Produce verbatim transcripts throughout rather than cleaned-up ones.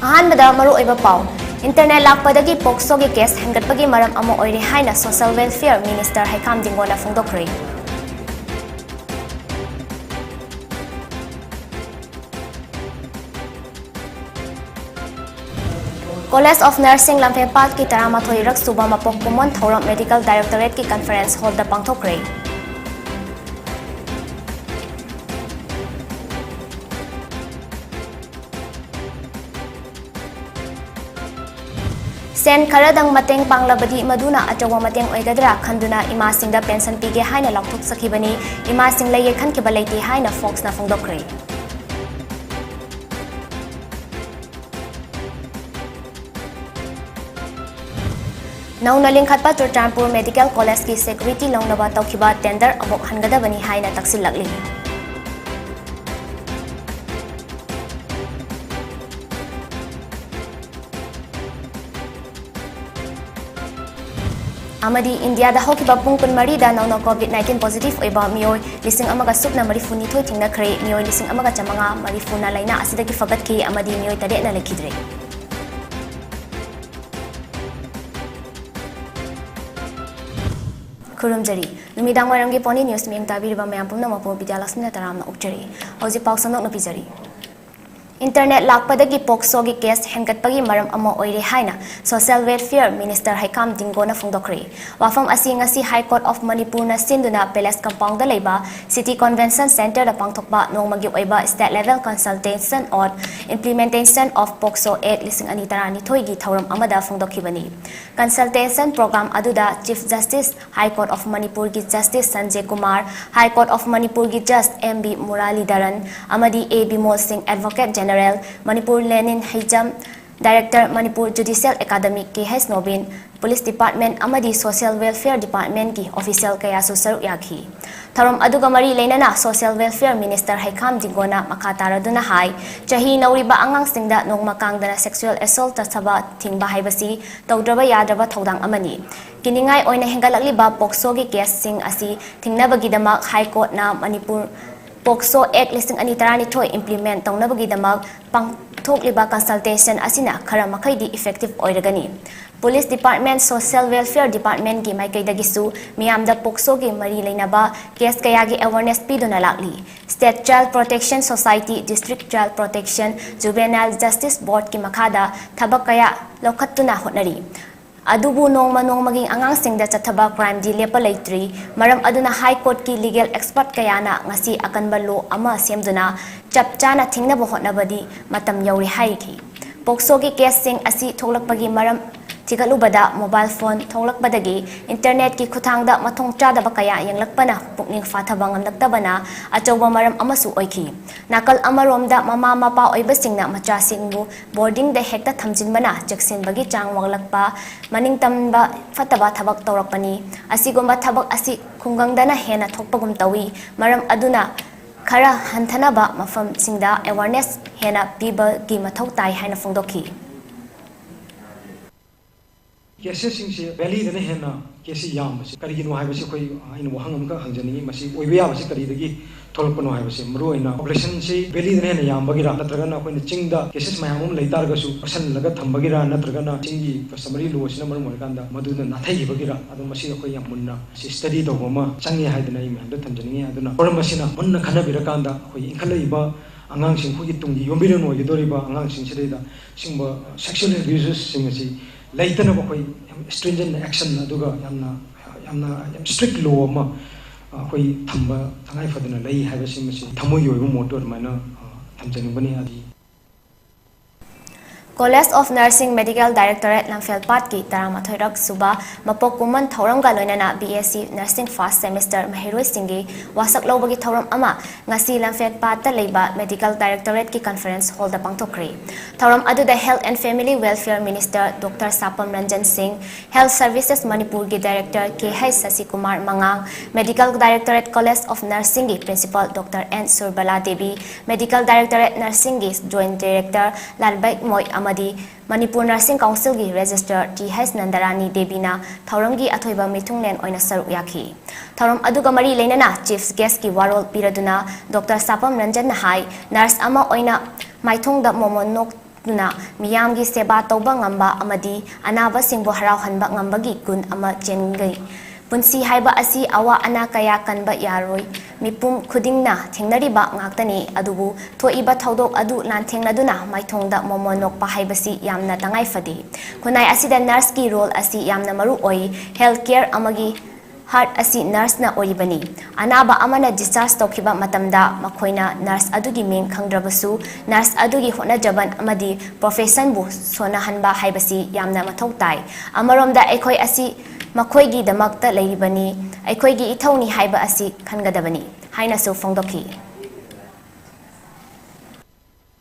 ꯑꯍꯥꯟꯕꯗ ꯃꯔꯨꯑꯣꯏꯕ ꯄꯥꯎ꯫ Internet ꯂꯥꯛꯄꯗꯒꯤ ꯄꯣꯛꯁꯣꯒꯤ ꯀꯦꯁ ꯍꯦꯟꯒꯠꯄꯒꯤ ꯃꯔꯝ ꯑꯃ ꯑꯣꯏꯔꯦ ꯍꯥꯏꯅ Social Welfare Minister ꯍꯩꯈꯥꯝ ꯗꯤꯡꯒꯣꯅ ꯐꯣꯡꯗꯣꯛꯈ꯭ꯔꯦ꯫ College of Nursing ꯂꯝꯐꯦꯜꯄꯥꯠꯀꯤ ꯇꯔꯥꯃꯥꯊꯣꯏꯔꯛ ꯁꯨꯕ ꯃꯄꯣꯛ ꯀꯨꯝꯑꯣꯟ ꯊꯧꯔꯝ Medical Directorateꯀꯤ Conference Hallꯗ ꯄꯥꯡꯊꯣꯛꯈ꯭ꯔꯦ꯫ ꯁꯦꯟ ꯈꯔꯗꯪ ꯃꯇꯦꯡ ꯄꯥꯡꯂꯕꯗꯤ ꯃꯗꯨꯅ ꯑꯆꯧꯕ ꯃꯇꯦꯡ ꯑꯣꯏꯒꯗ꯭ꯔꯥ ꯈꯟꯗꯨꯅ ꯏꯃꯥꯁꯤꯡꯗ pension ꯄꯤꯒꯦ ꯍꯥꯏꯅ ꯂꯥꯎꯊꯣꯛꯆꯈꯤꯕꯅꯤ꯫ ꯏꯃꯥꯁꯤꯡ ꯂꯩꯒꯦ ꯈꯟꯈꯤꯕ ꯂꯩꯇꯦ ꯍꯥꯏꯅ Foxꯅ ꯐꯣꯡꯗꯣꯛꯈ꯭ꯔꯦ꯫ ꯅꯧꯅ ꯂꯤꯡꯈꯠꯄ ꯆꯨꯔꯆꯥꯟꯄꯨꯔ Medical Collegeꯀꯤ security ꯂꯧꯅꯕ ꯇꯧꯈꯤꯕ tender ꯑꯃꯨꯛ ꯍꯟꯒꯗꯕꯅꯤ ꯍꯥꯏꯅ ꯇꯛꯁꯤꯜꯂꯛꯂꯤ꯫ ꯑꯃꯗꯤ ꯏꯟꯗꯤꯌꯥꯗ ꯍꯧꯈꯤꯕ ꯄꯨꯡ ꯀꯨꯟꯃꯔꯤꯗ ꯅꯧꯅ COVID nineteen positive ꯑꯣꯏꯕ ꯃꯤꯑꯣꯏ ꯂꯤꯁꯤꯡ ꯑꯃꯒ ꯁꯨꯞꯅ ꯃꯔꯤꯐꯨ ꯅꯤꯊꯣꯏ ꯊꯦꯡꯅꯈ꯭ꯔꯦ꯫ ꯃꯤꯑꯣꯏ ꯂꯤꯁꯤꯡ ꯑꯃꯒ ꯆꯥꯃꯉꯥ ꯃꯔꯤꯐꯨꯅ ꯂꯥꯏꯅꯥ ꯑꯁꯤꯗꯒꯤ ꯐꯒꯠꯈꯤ ꯑꯃꯗꯤ ꯃꯤꯑꯣꯏ ꯇꯔꯦꯠꯅ ꯂꯩꯈꯤꯗ꯭ꯔꯦ꯫ ꯈꯨꯔꯨꯝꯖꯔꯤ꯫ ꯅꯨꯃꯤꯗꯥꯡ ꯋꯥꯏꯔꯝꯒꯤ Pony News ꯃꯤꯠꯌꯦꯡ ꯇꯥꯕꯤꯔꯤꯕ ꯃꯌꯥꯝ ꯄꯨꯝꯅꯃꯛꯄꯨ ꯕꯤꯗ꯭ꯌꯥꯂꯛꯁꯃꯤꯅ ꯇꯔꯥꯝꯅ ꯑꯣꯛꯆꯔꯤ꯫ ꯍꯧꯖꯤꯛ ꯄꯥꯎ ꯁꯟꯗꯣꯛꯅ ꯄꯤꯖꯔꯤ꯫ Internet ꯂꯥꯛꯄꯗꯒꯤ ꯄꯣꯛꯁꯣꯒꯤ ꯀꯦꯁ ꯍꯦꯟꯒꯠꯄꯒꯤ ꯃꯔꯝ ꯑꯃ ꯑꯣꯏꯔꯦ ꯍꯥꯏꯅ Social Welfare Minister ꯍꯩꯈꯥꯝ ꯗꯤꯡꯒꯣꯅ ꯐꯣꯡꯗꯣꯛꯈ꯭ꯔꯦ꯫ ꯋꯥꯐꯝ ꯑꯁꯤ ꯉꯁꯤ High Court of ꯃꯅꯤꯄꯨꯔꯅ ꯁꯤꯟꯗꯨꯅ Palace Compoundꯗ ꯂꯩꯕ City Convention Centreꯗ ꯄꯥꯡꯊꯣꯛꯄ ꯅꯣꯡꯃꯒꯤ ꯑꯣꯏꯕ State Level Consultation on Implementation of ꯄꯣꯛꯁꯣ Act ꯂꯤꯁꯤꯡ ꯑꯅꯤ ꯇꯔꯥꯅꯤꯊꯣꯏꯒꯤ ꯊꯧꯔꯝ ꯑꯃꯗ ꯐꯣꯡꯗꯣꯛꯈꯤꯕꯅꯤ꯫ Consultation program ꯑꯗꯨꯗ Chief Justice High Court of ꯃꯅꯤꯄꯨꯔꯒꯤ Justice Sanjay Kumar, High Court of ꯃꯅꯤꯄꯨꯔꯒꯤ Judge ꯑꯦꯝ ꯕꯤ ꯃꯨꯔꯥꯂꯤꯙꯔꯟ ꯑꯃꯗꯤ A Bimol Singh, Advocate General, Manipur Lenin Heijam, Director Manipur Judicial Academy K H Nobin, Police Department ꯑꯃꯗꯤ Social Welfare Departmentꯀꯤ official ꯀꯌꯥꯁꯨ ꯁꯔꯨꯛ ꯌꯥꯈꯤ꯫ ꯊꯧꯔꯝ ꯑꯗꯨꯒ ꯃꯔꯤ ꯂꯩꯅꯅ Social Welfare Minister ꯍꯩꯈꯥꯝ ꯗꯤꯡꯒꯣꯅ ꯃꯈꯥ ꯇꯥꯔꯗꯨꯅ ꯍꯥꯏ, ꯆꯍꯤ ꯅꯧꯔꯤꯕ ꯑꯉꯥꯡꯁꯤꯡꯗ ꯅꯣꯡꯃ ꯀꯥꯡꯗꯅ sexual assault ꯆꯠꯊꯕ ꯊꯤꯡꯕ ꯍꯥꯏꯕꯁꯤ ꯇꯧꯗ꯭ꯔꯕ ꯌꯥꯗ꯭ꯔꯕ ꯊꯧꯗꯥꯡ ꯑꯃꯅꯤ꯫ ꯀꯤꯅꯤꯡꯉꯥꯏ ꯑꯣꯏꯅ ꯍꯦꯟꯒꯠꯂꯛꯂꯤꯕ ꯄꯣꯛꯁꯣꯒꯤ ꯀꯦꯁꯁꯤꯡ ꯑꯁꯤ ꯊꯤꯡꯅꯕꯒꯤꯗꯃꯛ High Courtꯅ ꯃꯅꯤꯄꯨꯔ ꯄꯣꯛꯁꯣ Act ꯂꯤꯁꯤꯡ ꯑꯅꯤ ꯇꯔꯥꯅꯤꯊꯣꯏ implement ꯇꯧꯅꯕꯒꯤꯗꯃꯛ ꯄꯥꯡ-, ꯊꯣꯛꯂꯤꯕ consultation ꯑꯁꯤꯅ ꯈꯔ ꯃꯈꯩꯗꯤ effective ꯑꯣꯏꯔꯒꯅꯤ꯫ Police Department, Social Welfare Departmentꯀꯤ ꯃꯥꯏꯀꯩꯗꯒꯤꯁꯨ ꯃꯤꯌꯥꯝꯗ ꯄꯣꯛꯁꯣꯒꯤ ꯃꯔꯤ ꯂꯩꯅꯕ case ꯀꯌꯥꯒꯤ awareness ꯄꯤꯗꯨꯅ ꯂꯥꯛꯂꯤ꯫ State Child Protection Society, District Child Protection, Juvenile Justice Boardꯀꯤ ꯃꯈꯥꯗ ꯊꯕꯛ ꯀꯌꯥ ꯂꯧꯈꯠꯇꯨꯅ ꯍꯣꯠꯅꯔꯤ꯫ ꯑꯗꯨꯕꯨ ꯅꯣꯡꯃ ꯅꯣꯡꯃꯒꯤ ꯑꯉꯥꯡꯁꯤꯡꯗ ꯆꯠꯊꯕ crimeꯗꯤ ꯂꯦꯞꯄ ꯂꯩꯇ꯭ꯔꯤ꯫ ꯃꯔꯝ ꯑꯗꯨꯅ High Courtꯀꯤ legal expert ꯀꯌꯥꯅ ꯉꯁꯤ ꯑꯀꯟꯕ law ꯑꯃ ꯁꯦꯝꯗꯨꯅ ꯆꯞ ꯆꯥꯅ ꯊꯤꯡꯅꯕ ꯍꯣꯠꯅꯕꯗꯤ ꯃꯇꯝ ꯌꯧꯔꯦ ꯍꯥꯏꯈꯤ꯫ ꯄꯣꯛꯁꯣꯒꯤ caseꯁꯤꯡ ꯑꯁꯤ ꯊꯣꯛꯂꯛꯄꯒꯤ ꯃꯔꯝ ꯊꯤꯒꯠꯂꯨꯕꯗ mobile phone ꯊꯣꯛꯂꯛꯄꯗꯒꯤ internetꯀꯤ ꯈꯨꯠꯊꯥꯡꯗ ꯃꯊꯣꯡ ꯆꯥꯗꯕ ꯀꯌꯥ ꯌꯦꯡꯂꯛꯄꯅ ꯄꯨꯛꯅꯤꯡ ꯐꯥꯊꯕ ꯉꯝꯂꯛꯇꯕꯅ ꯑꯆꯧꯕ ꯃꯔꯝ ꯑꯃꯁꯨ ꯑꯣꯏꯈꯤ꯫ ꯅꯥꯀꯜ ꯑꯃꯔꯣꯝꯗ ꯃꯃꯥ ꯃꯄꯥ ꯑꯣꯏꯕꯁꯤꯡꯅ ꯃꯆꯥꯁꯤꯡꯕꯨ boardingꯗ ꯍꯦꯛꯇ ꯊꯝꯖꯤꯟꯕꯅ ꯆꯦꯛꯁꯤꯟꯕꯒꯤ ꯆꯥꯡ ꯋꯥꯠꯂꯛꯄ, ꯃꯅꯤꯡꯇꯝꯕ ꯐꯠꯇꯕ ꯊꯕꯛ ꯇꯧꯔꯛꯄꯅꯤ꯫ ꯑꯁꯤꯒꯨꯝꯕ ꯊꯕꯛ ꯑꯁꯤ ꯈꯨꯡꯒꯪꯗꯅ ꯍꯦꯟꯅ ꯊꯣꯛꯄꯒꯨꯝ ꯇꯧꯏ꯫ ꯃꯔꯝ ꯑꯗꯨꯅ ꯈꯔ ꯍꯟꯊꯅꯕ ꯃꯐꯝꯁꯤꯡꯗ awareness ꯍꯦꯟꯅ ꯄꯤꯕꯒꯤ ꯃꯊꯧ ꯇꯥꯏ ꯍꯥꯏꯅ ꯐꯣꯡꯗꯣꯛꯈꯤ꯫ Casesꯁꯤꯡꯁꯦ valleyꯗꯅ ꯍꯦꯟꯅ caseꯁꯤ ꯌꯥꯝꯕꯁꯤ ꯀꯔꯤꯒꯤꯅꯣ ꯍꯥꯏꯕꯁꯤ ꯑꯩꯈꯣꯏ, ꯑꯩꯅ ꯋꯥꯍꯪ ꯑꯃꯈꯛ ꯍꯪꯖꯅꯤꯡꯉꯤ꯫ ꯃꯁꯤ ꯑꯣꯏꯕ ꯌꯥꯕꯁꯤ ꯀꯔꯤꯗꯒꯤ ꯊꯣꯛꯂꯛꯄꯅꯣ ꯍꯥꯏꯕꯁꯦ, ꯃꯔꯨꯑꯣꯏꯅ populationꯁꯤ valleyꯗꯅ ꯍꯦꯟꯅ ꯌꯥꯝꯕꯒꯤꯔ, ꯅꯠꯇ꯭ꯔꯒꯅ ꯑꯩꯈꯣꯏꯅ ꯆꯤꯡꯗ cases ꯃꯌꯥꯝ ꯑꯃ ꯂꯩ ꯇꯥꯔꯒꯁꯨ ꯄꯁꯜꯂꯒ ꯊꯝꯕꯒꯤꯔ, ꯅꯠꯇ꯭ꯔꯒꯅ ꯆꯤꯡꯒꯤ customary lawꯁꯤꯅ ꯃꯔꯝ ꯑꯣꯏꯔꯀꯥꯟꯗ ꯃꯗꯨꯅ ꯅꯥꯊꯩꯈꯤꯕꯒꯤꯔ? ꯑꯗꯣ ꯃꯁꯤ ꯑꯩꯈꯣꯏ ꯌꯥꯝ ꯃꯨꯟꯅ ꯁꯤ study ꯇꯧꯕ ꯑꯃ ꯆꯪꯉꯦ ꯍꯥꯏꯗꯅ ꯑꯩ ꯃꯌꯥꯝꯗ ꯊꯝꯖꯅꯤꯡꯉꯤ꯫ ꯑꯗꯨꯅ ꯐꯣꯔꯝ ꯑꯁꯤꯅ ꯃꯨꯟꯅ ꯈꯟꯅꯕꯤꯔꯀꯥꯟꯗ ꯑꯩꯈꯣꯏ ꯏꯟꯈꯠꯂꯛꯏꯕ ꯑꯉꯥꯡꯁꯤꯡ, ꯑꯩꯈꯣꯏꯒꯤ ꯇꯨꯡꯒꯤ ꯌꯨꯝꯕꯤꯔꯦꯟ ꯑꯣꯏꯒꯗꯧꯔꯤꯕ ꯑꯉꯥꯡꯁꯤꯡꯁꯤꯗꯩꯗ ꯁꯤꯒꯨꯝꯕ sexual abusesꯁꯤꯡ ꯑꯁꯤ ꯂꯩꯇꯅꯕ ꯑꯩꯈꯣꯏ ꯌꯥꯝ stringent action, ꯑꯗꯨꯒ ꯌꯥꯝꯅ, ꯌꯥꯝꯅ ꯌꯥꯝ strict law ꯑꯃ ꯑꯩꯈꯣꯏ ꯊꯝꯕ ꯇꯉꯥꯏ ꯐꯗꯅ ꯂꯩ ꯍꯥꯏꯕꯁꯤꯃꯁꯤ ꯊꯃꯣꯏꯒꯤ ꯑꯣꯏꯕ ꯃꯣꯠꯇ ꯑꯗꯨꯃꯥꯏꯅ, ꯑ, ꯊꯝꯖꯅꯤꯡꯕꯅꯤ꯫ ꯑꯗꯨ College of Nursing Medical Directorate ꯂꯝꯐꯦꯜꯄꯥꯠꯀꯤ ꯇꯔꯥꯃꯥꯊꯣꯏꯔꯛ ꯁꯨꯕ ꯃꯄꯣꯛ ꯀꯨꯝꯑꯣꯟ ꯊꯧꯔꯝꯒ ꯂꯣꯏꯅꯅ B S C Nursing first semester ꯃꯍꯩꯔꯣꯏꯁꯤꯡꯒꯤ ꯋꯥꯁꯛ ꯂꯧꯕꯒꯤ ꯊꯧꯔꯝ ꯑꯃ ꯉꯁꯤ ꯂꯝꯐꯦꯜꯄꯥꯠꯇ ꯂꯩꯕ Medical Directorateꯀꯤ conference hallꯗ ꯄꯥꯡꯊꯣꯛꯈ꯭ꯔꯦ꯫ ꯊꯧꯔꯝ ꯑꯗꯨꯗ Health and Family Welfare Minister Doctor ꯁꯥꯄꯝ Ranjan ꯁꯤꯡ, Health Services ꯃꯅꯤꯄꯨꯔꯒꯤ Director K H ꯁꯁꯤꯀꯨꯃꯥꯔ ꯃꯉꯥꯡ, Medical Directorate College of Nursingꯒꯤ Principal Doctor N Surbala Devi, Medical Directorate Nursingꯒꯤ Joint Director ꯂꯥꯜꯕꯩꯃꯣꯏ ꯑꯃꯗꯤ Manipur Nursing Councilꯒꯤ Registrar T H ꯅꯟꯗꯔꯥꯅꯤ ꯗꯦꯕꯤꯅ ꯊꯧꯔꯝꯒꯤ ꯑꯊꯣꯏꯕ ꯃꯤꯊꯨꯡꯂꯦꯟ ꯑꯣꯏꯅ ꯁꯔꯨꯛ ꯌꯥꯈꯤ꯫ ꯊꯧꯔꯝ ꯑꯗꯨꯒ ꯃꯔꯤ ꯂꯩꯅꯅ Chief Guestꯀꯤ ꯋꯥꯔꯣꯜ ꯄꯤꯔꯗꯨꯅ Doctor ꯁꯥꯄꯝ ꯔꯟꯖꯟꯅ ꯍꯥꯏ, nurse ꯑꯃ ꯑꯣꯏꯅ ꯃꯥꯏꯊꯣꯡꯗ ꯃꯣꯃꯣꯟ ꯅꯣꯛꯇꯨꯅ ꯃꯤꯌꯥꯝꯒꯤ ꯁꯦꯕꯥ ꯇꯧꯕ ꯉꯝꯕ ꯑꯃꯗꯤ ꯑꯅꯥꯕꯁꯤꯡꯕꯨ ꯍꯔꯥꯎꯍꯟꯕ ꯉꯝꯕꯒꯤ ꯒꯨꯟ ꯑꯃ ꯆꯦꯟꯒꯅꯤ꯫ ꯄꯨꯟꯁꯤ ꯍꯥꯏꯕ ꯑꯁꯤ ꯑꯋꯥ ꯑꯅꯥ ꯀꯌꯥ ꯀꯟꯕ ꯌꯥꯔꯣꯏ꯫ ꯃꯤꯄꯨꯝ ꯈꯨꯗꯤꯡꯅ ꯊꯦꯡꯅꯔꯤꯕ ꯉꯥꯛꯇꯅꯤ꯫ ꯑꯗꯨꯕꯨ ꯊꯣꯛꯏꯕ ꯊꯧꯗꯣꯛ ꯑꯗꯨ ꯂꯥꯟꯊꯦꯡꯅꯗꯨꯅ ꯃꯥꯏꯊꯣꯡꯗ ꯃꯣꯃꯣꯟ ꯅꯣꯛꯄ ꯍꯥꯏꯕꯁꯤ ꯌꯥꯝꯅ ꯇꯉꯥꯏ ꯐꯗꯦ꯫ ꯈꯨꯟꯅꯥꯏ ꯑꯁꯤꯗ ꯅꯔꯁꯀꯤ ꯔꯣꯜ ꯑꯁꯤ ꯌꯥꯝꯅ ꯃꯔꯨ ꯑꯣꯏ꯫ ꯍꯦꯜꯊ ꯀꯦꯌꯔ ꯑꯃꯒꯤ ꯍꯥꯔꯠ ꯑꯁꯤ ꯅꯔꯁꯅ ꯑꯣꯏꯔꯤꯕꯅꯤ꯫ ꯑꯅꯥꯕ ꯑꯃꯅ ꯗꯤꯁꯆꯥꯔꯖ ꯇꯧꯈꯤꯕ ꯃꯇꯝꯗ ꯃꯈꯣꯏꯅ ꯅꯔꯁ ꯑꯗꯨꯒꯤ ꯃꯤꯡ ꯈꯪꯗ꯭ꯔꯕꯁꯨ, ꯅꯔꯁ ꯑꯗꯨꯒꯤ ꯍꯣꯠꯅꯖꯃꯟ ꯑꯃꯗꯤ ꯄ꯭ꯔꯣꯐꯦꯁꯟꯕꯨ ꯁꯣꯟꯅꯍꯟꯕ ꯍꯥꯏꯕꯁꯤ ꯌꯥꯝꯅ ꯃꯊꯧ ꯇꯥꯏ꯫ ꯑꯃꯔꯣꯝꯗ ꯑꯩꯈꯣꯏ ꯑꯁꯤ ꯃꯈꯣꯏꯒꯤꯗꯃꯛꯇ ꯂꯩꯔꯤꯕꯅꯤ, ꯑꯩꯈꯣꯏꯒꯤ ꯏꯊꯧꯅꯤ ꯍꯥꯏꯕ ꯑꯁꯤ ꯈꯟꯒꯗꯕꯅꯤ ꯍꯥꯏꯅꯁꯨ ꯐꯣꯡꯗꯣꯛꯈꯤ꯫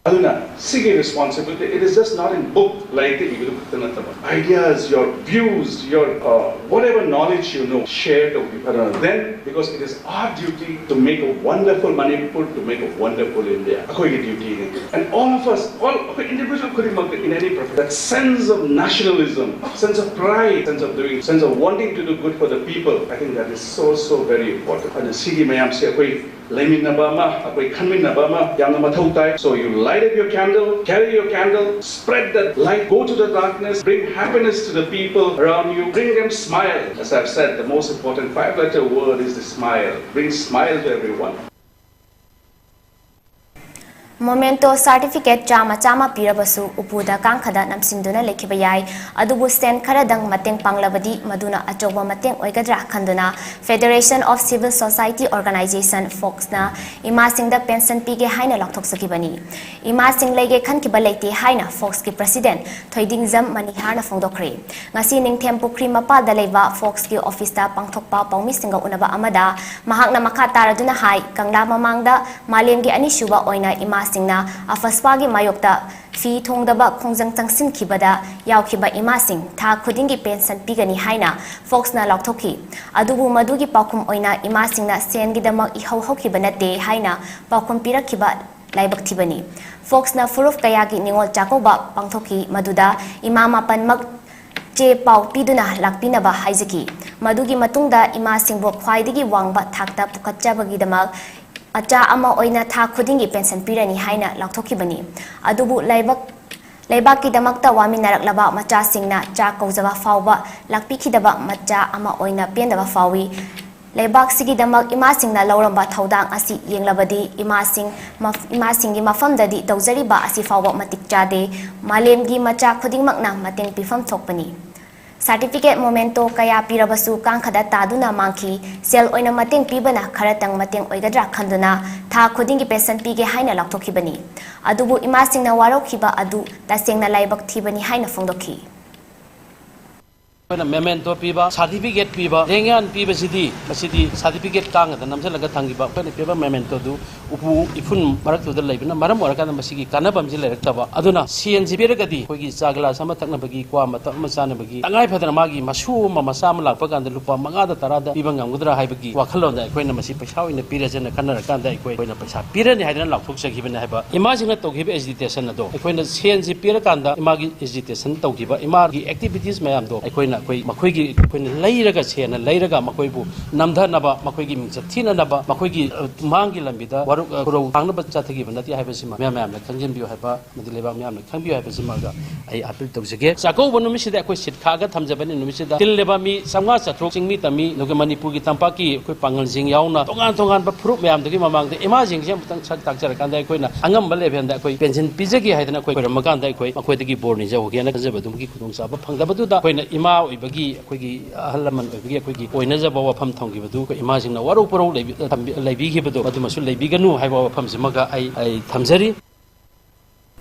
ꯑꯗꯨꯅ ꯁꯤꯒꯤ responsibility, it is just not in book, ꯂꯥꯏꯔꯤꯛꯇ ꯏꯕꯗꯨ ꯈꯛꯇ ꯅꯠꯇꯕ, ideas, your views, your uh, whatever knowledge you know, share ꯇꯧꯕꯤꯌꯨ꯫ ꯑꯗꯨꯅ then, because it is our duty to make a wonderful Manipur, to make a wonderful India. ꯑꯩꯈꯣꯏꯒꯤ dutyꯅꯤ꯫ And all of us, all ꯑꯩꯈꯣꯏ individual ꯈꯨꯗꯤꯡꯃꯛꯇ, in any profession, that sense of nationalism, sense of pride, sense of doing, sense of wanting to do good for the people, I think that is so, so very important. ꯑꯗꯨꯅ ꯁꯤꯒꯤ ꯃꯌꯥꯝꯁꯦ ꯑꯩꯈꯣꯏ ꯂꯩꯃꯤꯟꯅꯕ ꯑꯃ, ꯑꯩꯈꯣꯏ ꯈꯟꯃꯤꯟꯅꯕ ꯑꯃ ꯌꯥꯝꯅ ꯃꯊꯧ ꯇꯥꯏ꯫ So you light up your candle, carry your candle, spread that light, go to the darkness, bring happiness to the people around you, bring them smile. As I've said, the most important five-letter word is the smile. Bring smile to everyone. Memento certificate ꯆꯥꯝꯃ ꯆꯥꯝꯃ ꯄꯤꯔꯕꯁꯨ ꯎꯄꯨꯗ ꯀꯥꯡꯈꯗ ꯅꯝꯁꯤꯟꯗꯨꯅ ꯂꯩꯈꯤꯕ ꯌꯥꯏ꯫ ꯑꯗꯨꯕꯨ ꯁꯦꯟ ꯈꯔꯗꯪ ꯃꯇꯦꯡ ꯄꯥꯡꯂꯕꯗꯤ ꯃꯗꯨꯅ ꯑꯆꯧꯕ ꯃꯇꯦꯡ ꯑꯣꯏꯒꯗ꯭ꯔꯥ ꯈꯟꯗꯨꯅ Federation of Civil Society Organization, ꯐꯣꯛꯁꯅ ꯏꯃꯥꯁꯤꯡꯗ ꯄꯦꯟꯁꯟ ꯄꯤꯒꯦ ꯍꯥꯏꯅ ꯂꯥꯎꯊꯣꯛꯆꯈꯤꯕꯅꯤ꯫ ꯏꯃꯥꯁꯤꯡ ꯂꯩꯒꯦ ꯈꯟꯈꯤꯕ ꯂꯩꯇꯦ ꯍꯥꯏꯅ ꯐꯣꯛꯁꯀꯤ ꯄ꯭ꯔꯁꯤꯗꯦꯟ ꯊꯣꯏꯗꯤꯡꯖꯝ ꯃꯅꯤꯍꯥꯔꯅ ꯐꯣꯡꯗꯣꯛꯈ꯭ꯔꯦ꯫ ꯉꯁꯤ ꯅꯤꯡꯊꯦꯝ ꯄꯨꯈ꯭ꯔꯤ ꯃꯄꯥꯜꯗ ꯂꯩꯕ ꯐꯣꯛꯁꯀꯤ ꯑꯣꯐꯤꯁꯇ ꯄꯥꯡꯊꯣꯛꯄ ꯄꯥꯎꯃꯤꯁꯤꯡꯒ ꯎꯅꯕ ꯑꯃꯗ ꯃꯍꯥꯛꯅ ꯃꯈꯥ ꯇꯥꯔꯗꯨꯅ ꯍꯥꯏ, ꯀꯪꯂꯥ ꯃꯃꯥꯡꯗ ꯃꯥꯂꯦꯝꯒꯤ ꯑꯅꯤꯁꯨꯕ ꯑꯣꯏꯅ ꯏꯃꯥꯁꯤꯡꯅ ꯑꯐꯁ꯭ꯋꯥꯒꯤ ꯃꯥꯌꯣꯛꯇ ꯐꯤ ꯊꯣꯡꯗꯕ ꯈꯣꯡꯖꯪ ꯆꯪꯁꯤꯟꯈꯤꯕꯗ ꯌꯥꯎꯈꯤꯕ ꯏꯃꯥꯁꯤꯡ ꯊꯥ ꯈꯨꯗꯤꯡꯒꯤ ꯄꯦꯟꯁꯟ ꯄꯤꯒꯅꯤ ꯍꯥꯏꯅ ꯐꯣꯛꯁꯅ ꯂꯥꯎꯊꯣꯛꯈꯤ꯫ ꯑꯗꯨꯕꯨ ꯃꯗꯨꯒꯤ ꯄꯥꯎꯈꯨꯝ ꯑꯣꯏꯅ ꯏꯃꯥꯁꯤꯡꯅ ꯁꯦꯟꯒꯤꯗꯃꯛ ꯏꯍꯧ ꯍꯧꯈꯤꯕ ꯅꯠꯇꯦ ꯍꯥꯏꯅ ꯄꯥꯎꯈꯨꯝ ꯄꯤꯔꯛꯈꯤꯕ ꯂꯥꯏꯕꯛ ꯊꯤꯕꯅꯤ꯫ ꯐꯣꯛꯁꯅ ꯐꯨꯔꯨꯞ ꯀꯌꯥꯒꯤ ꯅꯤꯉꯣꯜ ꯆꯥꯛꯀꯧꯕ ꯄꯥꯡꯊꯣꯛꯈꯤ, ꯃꯗꯨꯗ ꯏꯃꯥ ꯃꯥꯄꯟꯃꯛ ꯆꯦ ꯄꯥꯎ ꯄꯤꯗꯨꯅ ꯂꯥꯛꯄꯤꯅꯕ ꯍꯥꯏꯖꯈꯤ꯫ ꯃꯗꯨꯒꯤ ꯃꯇꯨꯡꯗ ꯏꯃꯥꯁꯤꯡꯕꯨ ꯈ꯭ꯋꯥꯏꯗꯒꯤ ꯋꯥꯡꯕ ꯊꯥꯛꯇ ꯄꯨꯈꯠꯆꯕꯒꯤꯗꯃꯛ ꯃꯆꯥ ꯑꯃ ꯑꯣꯏꯅ ꯊꯥ ꯈꯨꯗꯤꯡꯒꯤ ꯄꯦꯟꯁꯟ ꯄꯤꯔꯅꯤ ꯍꯥꯏꯅ ꯂꯥꯎꯊꯣꯛꯈꯤꯕꯅꯤ꯫ ꯑꯗꯨꯕꯨ ꯂꯩꯕꯥꯛ-, ꯂꯩꯕꯥꯛꯀꯤꯗꯃꯛꯇ ꯋꯥꯃꯤꯟꯅꯔꯛꯂꯕ ꯃꯆꯥꯁꯤꯡꯅ ꯆꯥꯛ ꯀꯧꯖꯕ ꯐꯥꯎꯕ ꯂꯥꯛꯄꯤꯈꯤꯗꯕ ꯃꯆꯥ ꯑꯃ ꯑꯣꯏꯅ ꯄꯦꯟꯗꯕ ꯐꯥꯎꯏ꯫ ꯂꯩꯕꯥꯛꯁꯤꯒꯤꯗꯃꯛ ꯏꯃꯥꯁꯤꯡꯅ ꯂꯧꯔꯝꯕ ꯊꯧꯗꯥꯡ ꯑꯁꯤ ꯌꯦꯡꯂꯕꯗꯤ ꯏꯃꯥꯁꯤꯡ ꯃꯐ-, ꯏꯃꯥꯁꯤꯡꯒꯤ ꯃꯐꯝꯗꯗꯤ ꯇꯧꯖꯔꯤꯕ ꯑꯁꯤ ꯐꯥꯎꯕ ꯃꯇꯤꯛ ꯆꯥꯗꯦ꯫ ꯃꯥꯂꯦꯝꯒꯤ ꯃꯆꯥ ꯈꯨꯗꯤꯡꯃꯛꯅ ꯃꯇꯦꯡ ꯄꯤꯐꯝ ꯊꯣꯛꯄꯅꯤ꯫ ꯁꯥꯔꯇꯤꯐꯤꯀꯦꯠ ꯃꯣꯃꯦꯟꯇꯣ ꯀꯌꯥ ꯄꯤꯔꯕꯁꯨ ꯀꯥꯡꯈꯗ ꯇꯥꯗꯨꯅ ꯃꯥꯡꯈꯤ꯫ ꯁꯦꯜ ꯑꯣꯏꯅ ꯃꯇꯦꯡ ꯄꯤꯕꯅ ꯈꯔꯇꯪ ꯃꯇꯦꯡ ꯑꯣꯏꯒꯗ꯭ꯔꯥ ꯈꯟꯗꯨꯅ ꯊꯥ ꯈꯨꯗꯤꯡꯒꯤ ꯄꯦꯟꯁꯟ ꯄꯤꯒꯦ ꯍꯥꯏꯅ ꯂꯥꯎꯊꯣꯛꯈꯤꯕꯅꯤ꯫ ꯑꯗꯨꯕꯨ ꯏꯃꯥꯁꯤꯡꯅ ꯋꯥꯔꯧꯈꯤꯕ ꯑꯗꯨ ꯇꯁꯦꯡꯅ ꯂꯥꯏꯕꯛ ꯊꯤꯕꯅꯤ ꯍꯥꯏꯅ ꯐꯣꯡꯗꯣꯛꯈꯤ꯫ ꯑꯩꯈꯣꯏꯅ ꯃꯦꯃꯦꯟꯇꯣ ꯄꯤꯕ, ꯁꯥꯔꯇꯤꯐꯤꯀꯦꯠ ꯄꯤꯕ, ꯂꯦꯡꯌꯥꯟ ꯄꯤꯕꯁꯤꯗꯤ, ꯃꯁꯤꯗꯤ ꯁꯥꯔꯇꯤꯐꯤꯀꯦꯠ ꯀꯥꯡꯒꯗ ꯅꯝꯁꯤꯜꯂꯒ ꯊꯝꯈꯤꯕ ꯑꯩꯈꯣꯏꯅ ꯄꯤꯕ ꯃꯦꯃꯦꯟꯇꯣꯗꯨ ꯎꯄꯨ ꯏꯐꯨꯟ ꯃꯔꯛꯇꯨꯗ ꯂꯩꯕꯅ ꯃꯔꯝ ꯑꯣꯏꯔꯀꯥꯟꯗ ꯃꯁꯤꯒꯤ ꯀꯥꯟꯅꯕ ꯑꯃꯁꯤ ꯂꯩꯔꯛꯇꯕ꯫ ꯑꯗꯨꯅ ꯁꯦꯟꯁꯤ ꯄꯤꯔꯒꯗꯤ ꯑꯩꯈꯣꯏꯒꯤ ꯆꯥ ꯒꯤꯂꯥꯁ ꯑꯃ ꯊꯛꯅꯕꯒꯤ, ꯀ꯭ꯋꯥ ꯃꯇꯞ ꯑꯃ ꯆꯥꯅꯕꯒꯤ, ꯇꯉꯥꯏ ꯐꯗꯅ ꯃꯥꯒꯤ ꯃꯁꯨ ꯑꯃ, ꯃꯆꯥ ꯑꯃ ꯂꯥꯛꯄ ꯀꯥꯟꯗ ꯂꯨꯄꯥ ꯃꯉꯥꯗ ꯇꯔꯥꯗ ꯄꯤꯕ ꯉꯝꯒꯗ꯭ꯔꯥ ꯍꯥꯏꯕꯒꯤ ꯋꯥꯈꯜꯂꯣꯟꯗ ꯑꯩꯈꯣꯏꯅ ꯃꯁꯤ ꯄꯩꯁꯥ ꯑꯣꯏꯅ ꯄꯤꯔꯁꯦꯅ ꯈꯟꯅꯔꯀꯥꯟꯗ ꯑꯩꯈꯣꯏ, ꯑꯩꯈꯣꯏꯅ ꯄꯩꯁꯥ ꯄꯤꯔꯅꯤ ꯍꯥꯏꯗꯅ ꯂꯥꯎꯊꯣꯛꯆꯈꯤꯕꯅꯤ ꯍꯥꯏꯕ꯫ ꯏꯃꯥꯁꯤꯡꯅ ꯇꯧꯈꯤꯕ ꯑꯦꯖꯤꯇꯦꯁꯟ ꯑꯗꯣ ꯑꯩꯈꯣꯏꯅ ꯁꯦꯟꯁꯤ ꯄꯤꯔꯀꯥꯟꯗ ꯏꯃꯥꯒꯤ ꯑꯦꯖꯤꯇꯦꯁꯟ ꯇꯧꯈꯤꯕ, ꯏꯃꯥꯒꯤ ꯑꯦꯛꯇꯤꯚꯤꯇꯤꯁ ꯃꯌꯥꯝꯗꯣ ꯑꯩꯈꯣꯏꯅ, ꯑꯩꯈꯣꯏ ꯃꯈꯣꯏꯒꯤ, ꯑꯩꯈꯣꯏꯅ ꯂꯩꯔꯒ, ꯁꯦꯟꯅ ꯂꯩꯔꯒ ꯃꯈꯣꯏꯕꯨ ꯅꯝꯊꯅꯕ, ꯃꯈꯣꯏꯒꯤ ꯃꯤꯡꯆꯠ ꯊꯤꯅꯅꯕ, ꯃꯈꯣꯏꯒꯤ, ꯑ, ꯃꯥꯡꯒꯤ ꯂꯝꯕꯤꯗ ꯋꯥꯔꯨ-, ꯑ, ꯈꯨꯔꯧ ꯊꯥꯡꯅꯕ ꯆꯠꯊꯈꯤꯕ ꯅꯠꯇꯦ ꯍꯥꯏꯕꯁꯤꯃ ꯃꯌꯥꯝ ꯃꯌꯥꯝꯅ ꯈꯪꯖꯤꯟꯕꯤꯌꯨ ꯍꯥꯏꯕ, ꯑꯃꯗꯤ ꯂꯩꯕꯥꯛ ꯃꯌꯥꯝꯅ ꯈꯪꯕꯤꯌꯨ ꯍꯥꯏꯕꯁꯤꯃꯒ ꯑꯩ ꯑꯥꯄꯤꯜ ꯇꯧꯖꯒꯦ꯫ ꯆꯥꯛꯀꯧꯕ ꯅꯨꯃꯤꯠꯁꯤꯗ ꯑꯩꯈꯣꯏ ꯁꯤꯠ ꯈꯥꯛꯑꯒ ꯊꯝꯖꯕꯅꯤ꯫ ꯅꯨꯃꯤꯠꯁꯤꯗ ꯇꯤꯜꯂꯤꯕ ꯃꯤ ꯆꯥꯝꯃꯉꯥ ꯆꯥꯇ꯭ꯔꯨꯛ, ꯆꯤꯡꯃꯤ ꯇꯝꯃꯤ, ꯑꯗꯨꯒ ꯃꯅꯤꯄꯨꯔꯒꯤ ꯇꯝꯄꯥꯛꯀꯤ ꯑꯩꯈꯣꯏ ꯄꯥꯉꯜꯁꯤꯡ ꯌꯥꯎꯅ ꯇꯣꯉꯥꯟ ꯇꯣꯉꯥꯟꯕ ꯐꯨꯔꯨꯞ ꯃꯌꯥꯝꯗꯨꯒꯤ ꯃꯃꯥꯡꯗ ꯏꯃꯥꯁꯤꯡꯁꯦ ꯑꯃꯨꯛꯇꯪ ꯁꯛ ꯇꯥꯛꯆꯔꯀꯥꯟꯗ ꯑꯩꯈꯣꯏꯅ ꯑꯉꯝꯕ ꯂꯦꯚꯦꯜꯗ ꯑꯩꯈꯣꯏ ꯄꯦꯟꯁꯤꯟ ꯄꯤꯖꯒꯦ ꯍꯥꯏꯗꯅ ꯑꯩꯈꯣꯏ ꯈꯣꯏꯔꯝꯃ ꯀꯥꯟꯗ ꯑꯩꯈꯣꯏ ꯃꯈꯣꯏꯗꯒꯤ ꯕꯣꯔ ꯅꯤꯖꯍꯧꯒꯦꯅ ꯈꯟꯖꯕ ꯑꯗꯨꯒꯤ ꯈꯨꯗꯣꯡꯆꯥꯕ ꯐꯪꯗꯕꯗꯨꯗ ꯑꯩꯈꯣꯏꯅ ꯏꯃꯥ ꯑꯣꯏꯕꯒꯤ ꯑꯩꯈꯣꯏꯒꯤ ꯑꯍꯜ ꯂꯃꯟ ꯑꯣꯏꯕꯒꯤ ꯑꯩꯈꯣꯏꯒꯤ ꯑꯣꯏꯅꯖꯕ ꯋꯥꯐꯝ ꯊꯝꯈꯤꯕꯗꯨ ꯑꯩꯈꯣꯏ ꯏꯃꯥꯁꯤꯡꯅ ꯋꯥꯔꯧ ꯄꯨꯔꯧ ꯂꯩꯕꯤ-, ꯊꯝꯕꯤ-, ꯂꯩꯕꯤꯈꯤꯕꯗꯣ ꯃꯗꯨꯃꯁꯨ ꯂꯩꯕꯤꯒꯅꯨ ꯍꯥꯏꯕ ꯋꯥꯐꯝꯁꯤꯃꯒ ꯑꯩ, ꯑꯩ ꯊꯝꯖꯔꯤ꯫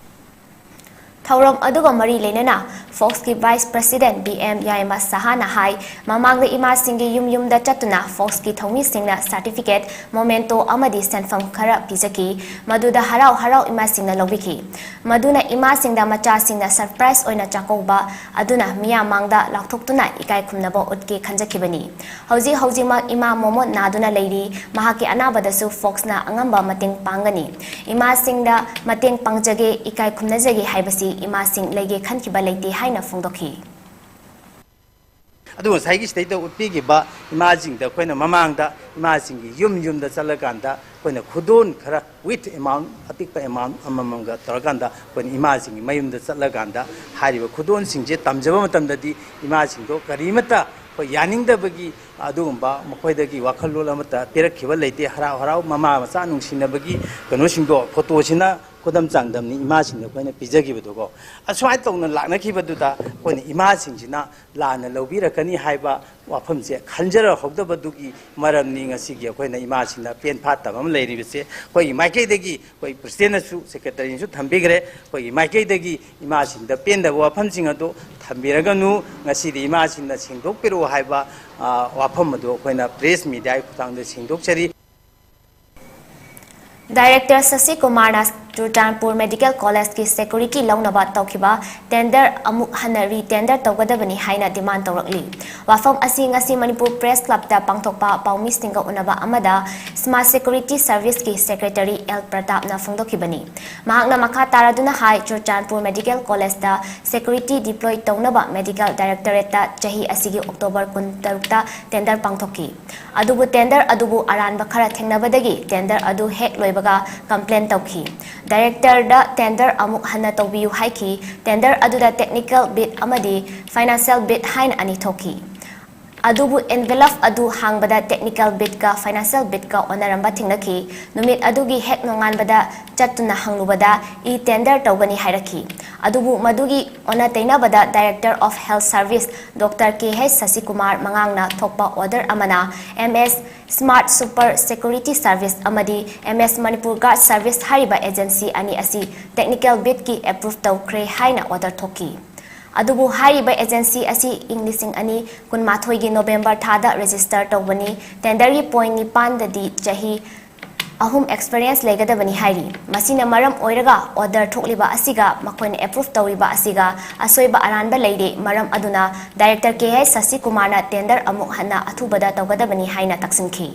ꯊꯧꯔꯝ ꯑꯗꯨꯒ ꯃꯔꯤ ꯂꯩꯅꯅ ꯐꯣꯛꯁꯀꯤ ꯚꯥꯏꯁ ꯄ꯭ꯔꯁꯤꯗꯦꯟꯠ ꯕꯤ ꯑꯦꯝ ꯌꯥꯏꯃ ꯁꯍꯥꯅ ꯍꯥꯏ, ꯃꯃꯥꯡꯗ ꯏꯃꯥꯁꯤꯡꯒꯤ ꯌꯨꯝ ꯌꯨꯝꯗ ꯆꯠꯇꯨꯅ ꯐꯣꯛꯁꯀꯤ ꯊꯧꯃꯤꯁꯤꯡꯅ ꯁꯥꯔꯇꯤꯐꯤꯀꯦꯠ, ꯃꯣꯃꯦꯟꯇꯣ ꯑꯃꯗꯤ ꯁꯦꯟꯐꯝ ꯈꯔ ꯄꯤꯖꯈꯤ꯫ ꯃꯗꯨꯗ ꯍꯔꯥꯎ ꯍꯔꯥꯎ ꯏꯃꯥꯁꯤꯡꯅ ꯂꯧꯕꯤꯈꯤ꯫ ꯃꯗꯨꯅ ꯏꯃꯥꯁꯤꯡꯗ ꯃꯆꯥꯁꯤꯡꯅ ꯁꯔꯄ꯭ꯔꯥꯏꯖ ꯑꯣꯏꯅ ꯆꯥꯛꯀꯧꯕ ꯑꯗꯨꯅ ꯃꯤꯌꯥꯝ ꯃꯥꯡꯗ ꯂꯥꯎꯊꯣꯛꯇꯨꯅ ꯏꯀꯥꯏ ꯈꯨꯝꯅꯕ ꯎꯠꯀꯦ ꯈꯟꯖꯈꯤꯕꯅꯤ꯫ ꯍꯧꯖꯤꯛ ꯍꯧꯖꯤꯛꯃꯛ ꯏꯃꯥ ꯃꯣꯃꯣꯠ ꯅꯥꯗꯨꯅ ꯂꯩꯔꯤ꯫ ꯃꯍꯥꯛꯀꯤ ꯑꯅꯥꯕꯗꯁꯨ ꯐꯣꯛꯁꯅ ꯑꯉꯝꯕ ꯃꯇꯦꯡ ꯄꯥꯡꯒꯅꯤ꯫ ꯏꯃꯥꯁꯤꯡꯗ ꯃꯇꯦꯡ ꯄꯥꯡꯖꯒꯦ, ꯏꯀꯥꯏ ꯈꯨꯝꯅꯖꯒꯦ ꯍꯥꯏꯕꯁꯤ ꯏꯃꯥꯁꯤꯡ ꯂꯩꯒꯦ ꯈꯟꯈꯤꯕ ꯂꯩꯇꯦ ꯍꯥꯏꯅ ꯐꯣꯡꯗꯣꯛꯈꯤ꯫ ꯑꯗꯨ ꯉꯁꯥꯏꯒꯤ ꯁꯤꯗꯩꯗ ꯎꯠꯄꯤꯈꯤꯕ ꯏꯃꯥꯁꯤꯡꯗ ꯑꯩꯈꯣꯏꯅ ꯃꯃꯥꯡꯗ ꯏꯃꯥꯁꯤꯡꯒꯤ ꯌꯨꯝ ꯌꯨꯝꯗ ꯆꯠꯂꯀꯥꯟꯗ ꯑꯩꯈꯣꯏꯅ ꯈꯨꯗꯣꯜ ꯈꯔ with amount, ꯑꯄꯤꯛꯄ amount ꯑꯃꯃꯝꯒ ꯇꯧꯔꯀꯥꯟꯗ ꯑꯩꯈꯣꯏꯅ ꯏꯃꯥꯁꯤꯡꯒꯤ ꯃꯌꯨꯝꯗ ꯆꯠꯂꯀꯥꯟꯗ ꯍꯥꯏꯔꯤꯕ ꯈꯨꯗꯣꯜꯁꯤꯡꯁꯦ ꯇꯝꯖꯕ ꯃꯇꯝꯗꯗꯤ ꯏꯃꯥꯁꯤꯡꯗꯣ ꯀꯔꯤꯃꯠꯇ ꯑꯩꯈꯣꯏ ꯌꯥꯅꯤꯡꯗꯕꯒꯤ ꯑꯗꯨꯒꯨꯝꯕ ꯃꯈꯣꯏꯗꯒꯤ ꯋꯥꯈꯜꯂꯣꯟ ꯑꯃꯠꯇ ꯄꯤꯔꯛꯈꯤꯕ ꯂꯩꯇꯦ꯫ ꯍꯔꯥꯎ ꯍꯔꯥꯎ ꯃꯃꯥ ꯃꯆꯥ ꯅꯨꯡꯁꯤꯅꯕꯒꯤ ꯀꯩꯅꯣꯁꯤꯡꯗꯣ, ꯐꯣꯇꯣꯁꯤꯅ ꯈꯨꯗꯝ ꯆꯥꯡꯗꯝꯅꯤ ꯏꯃꯥꯁꯤꯡꯗ ꯑꯩꯈꯣꯏꯅ ꯄꯤꯖꯈꯤꯕꯗꯨꯀꯣ꯫ ꯑꯁꯨꯃꯥꯏꯅ ꯇꯧꯅ ꯂꯥꯛꯅꯈꯤꯕꯗꯨꯗ ꯑꯩꯈꯣꯏꯅ ꯏꯃꯥꯁꯤꯡꯁꯤꯅ ꯂꯥꯟꯅ ꯂꯧꯕꯤꯔꯛꯀꯅꯤ ꯍꯥꯏꯕ ꯋꯥꯐꯝꯁꯦ ꯈꯟꯖꯔꯍꯧꯗꯕꯗꯨꯒꯤ ꯃꯔꯝꯅꯤ ꯉꯁꯤꯒꯤ ꯑꯩꯈꯣꯏꯅ ꯏꯃꯥꯁꯤꯡꯅ ꯄꯦꯟ ꯐꯥꯠꯇꯕ ꯑꯃ ꯂꯩꯔꯤꯕꯁꯦ꯫ ꯑꯩꯈꯣꯏꯒꯤ ꯃꯥꯏꯀꯩꯗꯒꯤ ꯑꯩꯈꯣꯏ ꯄ꯭ꯔꯁꯤꯗꯦꯟꯅꯁꯨ, ꯁꯦꯀ꯭ꯔꯦꯇꯔꯤꯅꯁꯨ ꯊꯝꯕꯤꯈ꯭ꯔꯦ꯫ ꯑꯩꯈꯣꯏꯒꯤ ꯃꯥꯏꯀꯩꯗꯒꯤ ꯏꯃꯥꯁꯤꯡꯗ ꯄꯦꯟꯗꯕ ꯋꯥꯐꯝꯁꯤꯡ ꯑꯗꯨ ꯊꯝꯕꯤꯔꯒꯅꯨ, ꯉꯁꯤꯗꯤ ꯏꯃꯥꯁꯤꯡꯅ ꯁꯦꯡꯗꯣꯛꯄꯤꯔꯛꯎ ꯍꯥꯏꯕ, ꯑ, ꯋꯥꯐꯝ ꯑꯗꯨ ꯑꯩꯈꯣꯏꯅ ꯄ꯭ꯔꯦꯁ ꯃꯤꯗꯤꯌꯥꯒꯤ ꯈꯨꯠꯊꯥꯡꯗ ꯁꯦꯡꯗꯣꯛꯆꯔꯤ꯫ ꯗꯥꯏꯔꯦꯛꯇꯔ ꯁꯁꯤ ꯀꯨꯃꯥꯔꯅ ꯆꯨꯔꯆꯥꯟꯄꯨꯔ ꯃꯦꯗꯤꯀꯦꯜ ꯀꯣꯂꯦꯖꯀꯤ ꯁꯦꯀ꯭ꯌꯨꯔꯤꯇꯤ ꯂꯧꯅꯕ ꯇꯧꯈꯤꯕ ꯇꯦꯟꯗꯔ ꯑꯃꯨꯛ ꯍꯟꯅ ꯔꯤ ꯇꯦꯟꯗꯔ ꯇꯧꯒꯗꯕꯅꯤ ꯍꯥꯏꯅ ꯗꯤꯃꯥꯟ ꯇꯧꯔꯛꯂꯤ꯫ ꯋꯥꯐꯝ ꯑꯁꯤ ꯉꯁꯤ ꯃꯅꯤꯄꯨꯔ ꯄ꯭ꯔꯦꯁ ꯀ꯭ꯂꯕꯇ ꯄꯥꯡꯊꯣꯛꯄ ꯄꯥꯎꯃꯤꯁꯤꯡꯒ ꯎꯅꯕ ꯑꯃꯗ ꯁꯃꯥꯖ ꯁꯦꯀ꯭ꯌꯨꯔꯤꯇꯤ ꯁꯔꯚꯤꯁꯀꯤ ꯁꯦꯀ꯭ꯔꯦꯇꯔꯤ ꯑꯦꯜ ꯄ꯭ꯔꯇꯥꯞꯅ ꯐꯣꯡꯗꯣꯛꯈꯤꯕꯅꯤ꯫ ꯃꯍꯥꯛꯅ ꯃꯈꯥ ꯇꯥꯔꯗꯨꯅ ꯍꯥꯏ, ꯆꯨꯔꯆꯥꯟꯄꯨꯔ ꯃꯦꯗꯤꯀꯦꯜ ꯀꯣꯂꯦꯖꯇ ꯁꯦꯀ꯭ꯌꯨꯔꯤꯇꯤ ꯗꯤꯄ꯭ꯂꯣꯏ ꯇꯧꯅꯕ ꯃꯦꯗꯤꯀꯦꯜ ꯗꯥꯏꯔꯦꯛꯇꯣꯔꯦꯠꯇ ꯆꯍꯤ ꯑꯁꯤꯒꯤ ꯑꯣꯛꯇꯣꯕꯔ ꯀꯨꯟꯇꯔꯨꯛꯇ ꯇꯦꯟꯗꯔ ꯄꯥꯡꯊꯣꯛꯈꯤ꯫ ꯑꯗꯨꯕꯨ ꯇꯦꯟꯗꯔ ꯑꯗꯨꯕꯨ ꯑꯔꯥꯟꯕ ꯈꯔ ꯊꯦꯡꯅꯕꯗꯒꯤ ꯇꯦꯟꯗꯔ ꯑꯗꯨ ꯍꯦꯛ ꯂꯣꯏꯕꯒ ꯀꯝꯄ꯭ꯂꯦꯟ ꯇꯧꯈꯤ꯫ ꯗꯥꯏꯔꯦꯛꯇꯔꯗ ꯇꯦꯟꯗꯔ ꯑꯃꯨꯛ ꯍꯟꯅ ꯇꯧꯕꯤꯌꯨ ꯍꯥꯏꯈꯤ꯫ ꯇꯦꯟꯗꯔ ꯑꯗꯨꯗ ꯇꯦꯛꯅꯤꯀꯦꯜ ꯕꯤꯗ ꯑꯃꯗꯤ ꯐꯥꯏꯅꯥꯟꯁꯤꯌꯦꯜ ꯕꯤꯗ ꯍꯥꯏꯅ ꯑꯅꯤ ꯊꯣꯛꯈꯤ꯫ ꯑꯗꯨꯕꯨ ꯑꯦꯟꯚꯦꯂꯞ ꯑꯗꯨ ꯍꯥꯡꯕꯗ ꯇꯦꯛꯅꯤꯀꯦꯜ ꯕꯤꯗꯀ ꯐꯥꯏꯅꯥꯟꯁꯤꯌꯦꯜ ꯕꯤꯗꯀ ꯑꯣꯟꯅꯔꯝꯕ ꯊꯦꯡꯅꯈꯤ꯫ ꯅꯨꯃꯤꯠ ꯑꯗꯨꯒꯤ ꯍꯦꯛ ꯅꯣꯡꯉꯥꯟꯕꯗ ꯆꯠꯇꯨꯅ ꯍꯪꯂꯨꯕꯗ ꯏ ꯇꯦꯟꯗꯔ ꯇꯧꯒꯅꯤ ꯍꯥꯏꯔꯛꯈꯤ꯫ ꯑꯗꯨꯕꯨ ꯃꯗꯨꯒꯤ ꯑꯣꯟꯅ ꯇꯩꯅꯕꯗ Director of Health Service Doctor K H Sashikumar ꯃꯉꯥꯡꯅ ꯊꯣꯛꯄ ꯑꯣꯔꯗꯔ ꯑꯃꯅ M S smart super security service ꯑꯃꯗꯤ M S Manipur guard service ꯍꯥꯏꯔꯤꯕ ꯑꯦꯖꯦꯟꯁꯤ ꯑꯅꯤ ꯑꯁꯤ ꯇꯦꯛꯅꯤꯀꯦꯜ ꯕꯤꯗꯀꯤ ꯑꯦꯄ꯭ꯔꯨꯚ ꯇꯧꯈ꯭ꯔꯦ ꯍꯥꯏꯅ ꯑꯣꯔꯗꯔ ꯊꯣꯛꯈꯤ꯫ ꯑꯗꯨꯕꯨ ꯍꯥꯏꯔꯤꯕ ꯑꯦꯖꯦꯟꯁꯤ ꯑꯁꯤ ꯏꯪ ꯂꯤꯁꯤꯡ ꯑꯅꯤ ꯀꯨꯟꯃꯥꯊꯣꯏꯒꯤ ꯅꯣꯕꯦꯝꯕꯔ ꯊꯥꯗ ꯔꯦꯖꯤꯁꯇꯔ ꯇꯧꯕꯅꯤ꯫ ꯇꯦꯟꯗꯔꯒꯤ ꯄꯣꯏꯟ ꯅꯤꯄꯥꯟꯗꯗꯤ ꯆꯍꯤ ꯑꯍꯨꯝ ꯑꯦꯛꯁꯄꯤꯔꯤꯌꯦꯟꯁ ꯂꯩꯒꯗꯕꯅꯤ ꯍꯥꯏꯔꯤ꯫ ꯃꯁꯤꯅ ꯃꯔꯝ ꯑꯣꯏꯔꯒ ꯑꯣꯔꯗꯔ ꯊꯣꯛꯂꯤꯕ ꯑꯁꯤꯒ ꯃꯈꯣꯏꯅ ꯑꯦꯄ꯭ꯔꯨꯚ ꯇꯧꯔꯤꯕ ꯑꯁꯤꯒ ꯑꯁꯣꯏꯕ ꯑꯔꯥꯟꯕ ꯂꯩꯔꯦ꯫ ꯃꯔꯝ ꯑꯗꯨꯅ ꯗꯥꯏꯔꯦꯛꯇꯔ ꯀꯦ ꯍꯩꯆ ꯁꯁꯤꯀꯨꯃꯥꯔꯅ ꯇꯦꯟꯗꯔ ꯑꯃꯨꯛ ꯍꯟꯅ ꯑꯊꯨꯕꯗ ꯇꯧꯒꯗꯕꯅꯤ ꯍꯥꯏꯅ ꯇꯛꯁꯤꯟꯈꯤ꯫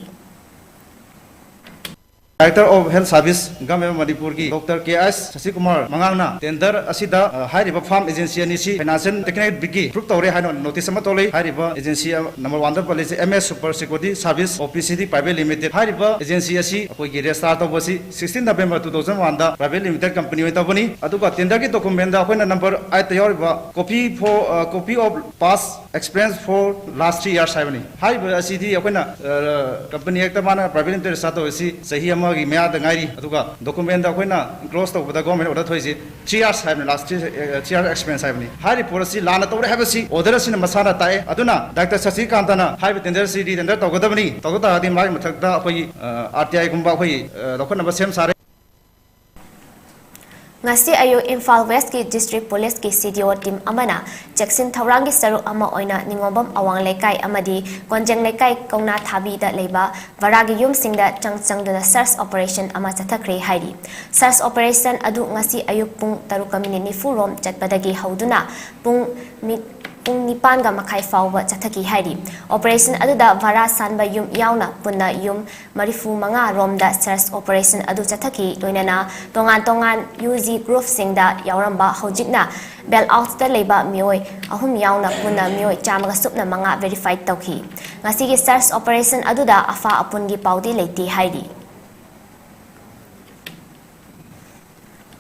Director of Health Service, Government of ꯃꯅꯤꯄꯨꯔꯒꯤ Doctor K S ꯁꯁꯤꯀꯨꯃꯥꯔ ꯃꯉꯥꯡꯅ tender ꯑꯁꯤꯗ, ꯑ, ꯍꯥꯏꯔꯤꯕ farm agency ꯑꯅꯤꯁꯤ financial technical ꯕꯤꯠꯀꯤ approve ꯇꯧꯔꯦ ꯍꯥꯏꯅ notice ꯑꯃ ꯊꯣꯛꯂꯛꯏ꯫ ꯍꯥꯏꯔꯤꯕ agency ꯑꯃ number one ꯗ ꯄꯜꯂꯤꯁꯦ M S Super Security Service, O P C D Private Limited꯫ ꯍꯥꯏꯔꯤꯕ agency ꯑꯁꯤ ꯑꯩꯈꯣꯏꯒꯤ register ꯇꯧꯕꯁꯤ sixteen November two thousand one ꯗ private limited company ꯑꯣꯏꯅ ꯇꯧꯕꯅꯤ꯫ ꯑꯗꯨꯒ tender ꯒꯤ document ꯗ ꯑꯩꯈꯣꯏꯅ number eight ꯇ ꯌꯥꯎꯔꯤꯕ copy for, ꯑ, copy of past experience for last three years ꯍꯥꯏꯕꯅꯤ꯫ ꯍꯥꯏꯔꯤꯕ ꯑꯁꯤꯗꯤ ꯑꯩꯈꯣꯏꯅ, ꯑ, company act ꯇ ꯃꯥꯅ private limited register ꯇꯧꯔꯤꯁꯤ ꯆꯍꯤ ꯑꯃꯒꯤ ꯃꯌꯥꯗ ꯉꯥꯏꯔꯤ꯫ ꯑꯗꯨꯒ document ꯗ ꯑꯩꯈꯣꯏꯅ enclose ꯇꯧꯕꯗ government order ꯊꯣꯛꯏꯁꯤ three years ꯍꯥꯏꯕꯅꯤ, last three, ꯑ, three years experience ꯍꯥꯏꯕꯅꯤ꯫ ꯍꯥꯏꯔꯤꯕ ꯄꯣꯠ ꯑꯁꯤ ꯂꯥꯟꯅ ꯇꯧꯔꯦ ꯍꯥꯏꯕꯁꯤ order ꯑꯁꯤꯅ ꯃꯁꯥꯅ ꯇꯥꯛꯑꯦ꯫ ꯑꯗꯨꯅ Doctor ꯁꯁꯤꯀꯥꯟꯇꯅ ꯍꯥꯏꯔꯤꯕ tender ꯑꯁꯤ re-tender ꯇꯧꯒꯗꯕꯅꯤ꯫ ꯇꯧꯗ ꯇꯥꯔꯒꯗꯤ ꯃꯥꯒꯤ ꯃꯊꯛꯇ ꯑꯩꯈꯣꯏꯒꯤ, ꯑ, R T I ꯒꯨꯝꯕ ꯑꯩꯈꯣꯏꯒꯤ, ꯑ, ꯂꯧꯈꯠꯅꯕ ꯁꯦꯝ ꯁꯥꯔꯦ꯫ ꯉꯁꯤ ꯑꯌꯨꯛ ꯏꯝꯐꯥꯜ ꯋꯦꯁ꯭ꯠꯀꯤ district police ꯀꯤ C D O team ꯑꯃꯅ ꯆꯦꯛꯁꯤꯟ ꯊꯧꯔꯥꯡꯒꯤ ꯁꯔꯨꯛ ꯑꯃ ꯑꯣꯏꯅ ꯅꯤꯉꯣꯝꯕꯝ ꯑꯋꯥꯡ ꯂꯩꯀꯥꯏ ꯑꯃꯗꯤ ꯀꯣꯟꯖꯦꯡ ꯂꯩꯀꯥꯏ ꯀꯧꯅꯥ ꯊꯥꯕꯤꯗ ꯂꯩꯕ ꯚꯔꯥꯒꯤ ꯌꯨꯝꯁꯤꯡꯗ ꯆꯪ ꯆꯪꯗꯨꯅ search operation ꯑꯃ ꯆꯠꯊꯈ꯭ꯔꯦ ꯍꯥꯏꯔꯤ꯫ Search operation ꯑꯗꯨ ꯉꯁꯤ ꯑꯌꯨꯛ ꯄꯨꯡ ꯇꯔꯨꯛꯀ minute ꯅꯤꯐꯨ ꯔꯣꯝ ꯆꯠꯄꯗꯒꯤ ꯍꯧꯗꯨꯅ ꯄꯨꯡ ꯃꯤ-, ꯄꯨꯡ ꯅꯤꯄꯥꯟꯒ ꯃꯈꯥꯏ ꯐꯥꯎꯕ ꯆꯠꯊꯈꯤ ꯍꯥꯏꯔꯤ꯫ Operation ꯑꯗꯨꯗ ꯚꯔꯥ ꯁꯥꯟꯕ ꯌꯨꯝ ꯌꯥꯎꯅ ꯄꯨꯟꯅ ꯌꯨꯝ ꯃꯔꯤꯐꯨ ꯃꯉꯥ ꯔꯣꯝꯗ search operation ꯑꯗꯨ ꯆꯠꯊꯈꯤ꯫ ꯂꯣꯏꯅꯅ ꯇꯣꯉꯥꯟ ꯇꯣꯉꯥꯟ U G group ꯁꯤꯡꯗ ꯌꯥꯎꯔꯝꯕ ꯍꯧꯖꯤꯛꯅ bail out ꯇ ꯂꯩꯕ ꯃꯤꯑꯣꯏ ꯑꯍꯨꯝ ꯌꯥꯎꯅ ꯄꯨꯟꯅ ꯃꯤꯑꯣꯏ ꯆꯥꯝꯃꯒ ꯁꯨꯞꯅ ꯃꯉꯥ verify ꯇꯧꯈꯤ꯫ ꯉꯁꯤꯒꯤ search operation ꯑꯗꯨꯗ ꯑꯐꯥ ꯑꯄꯨꯟꯒꯤ ꯄꯥꯎꯗꯤ ꯂꯩꯇꯦ ꯍꯥꯏꯔꯤ꯫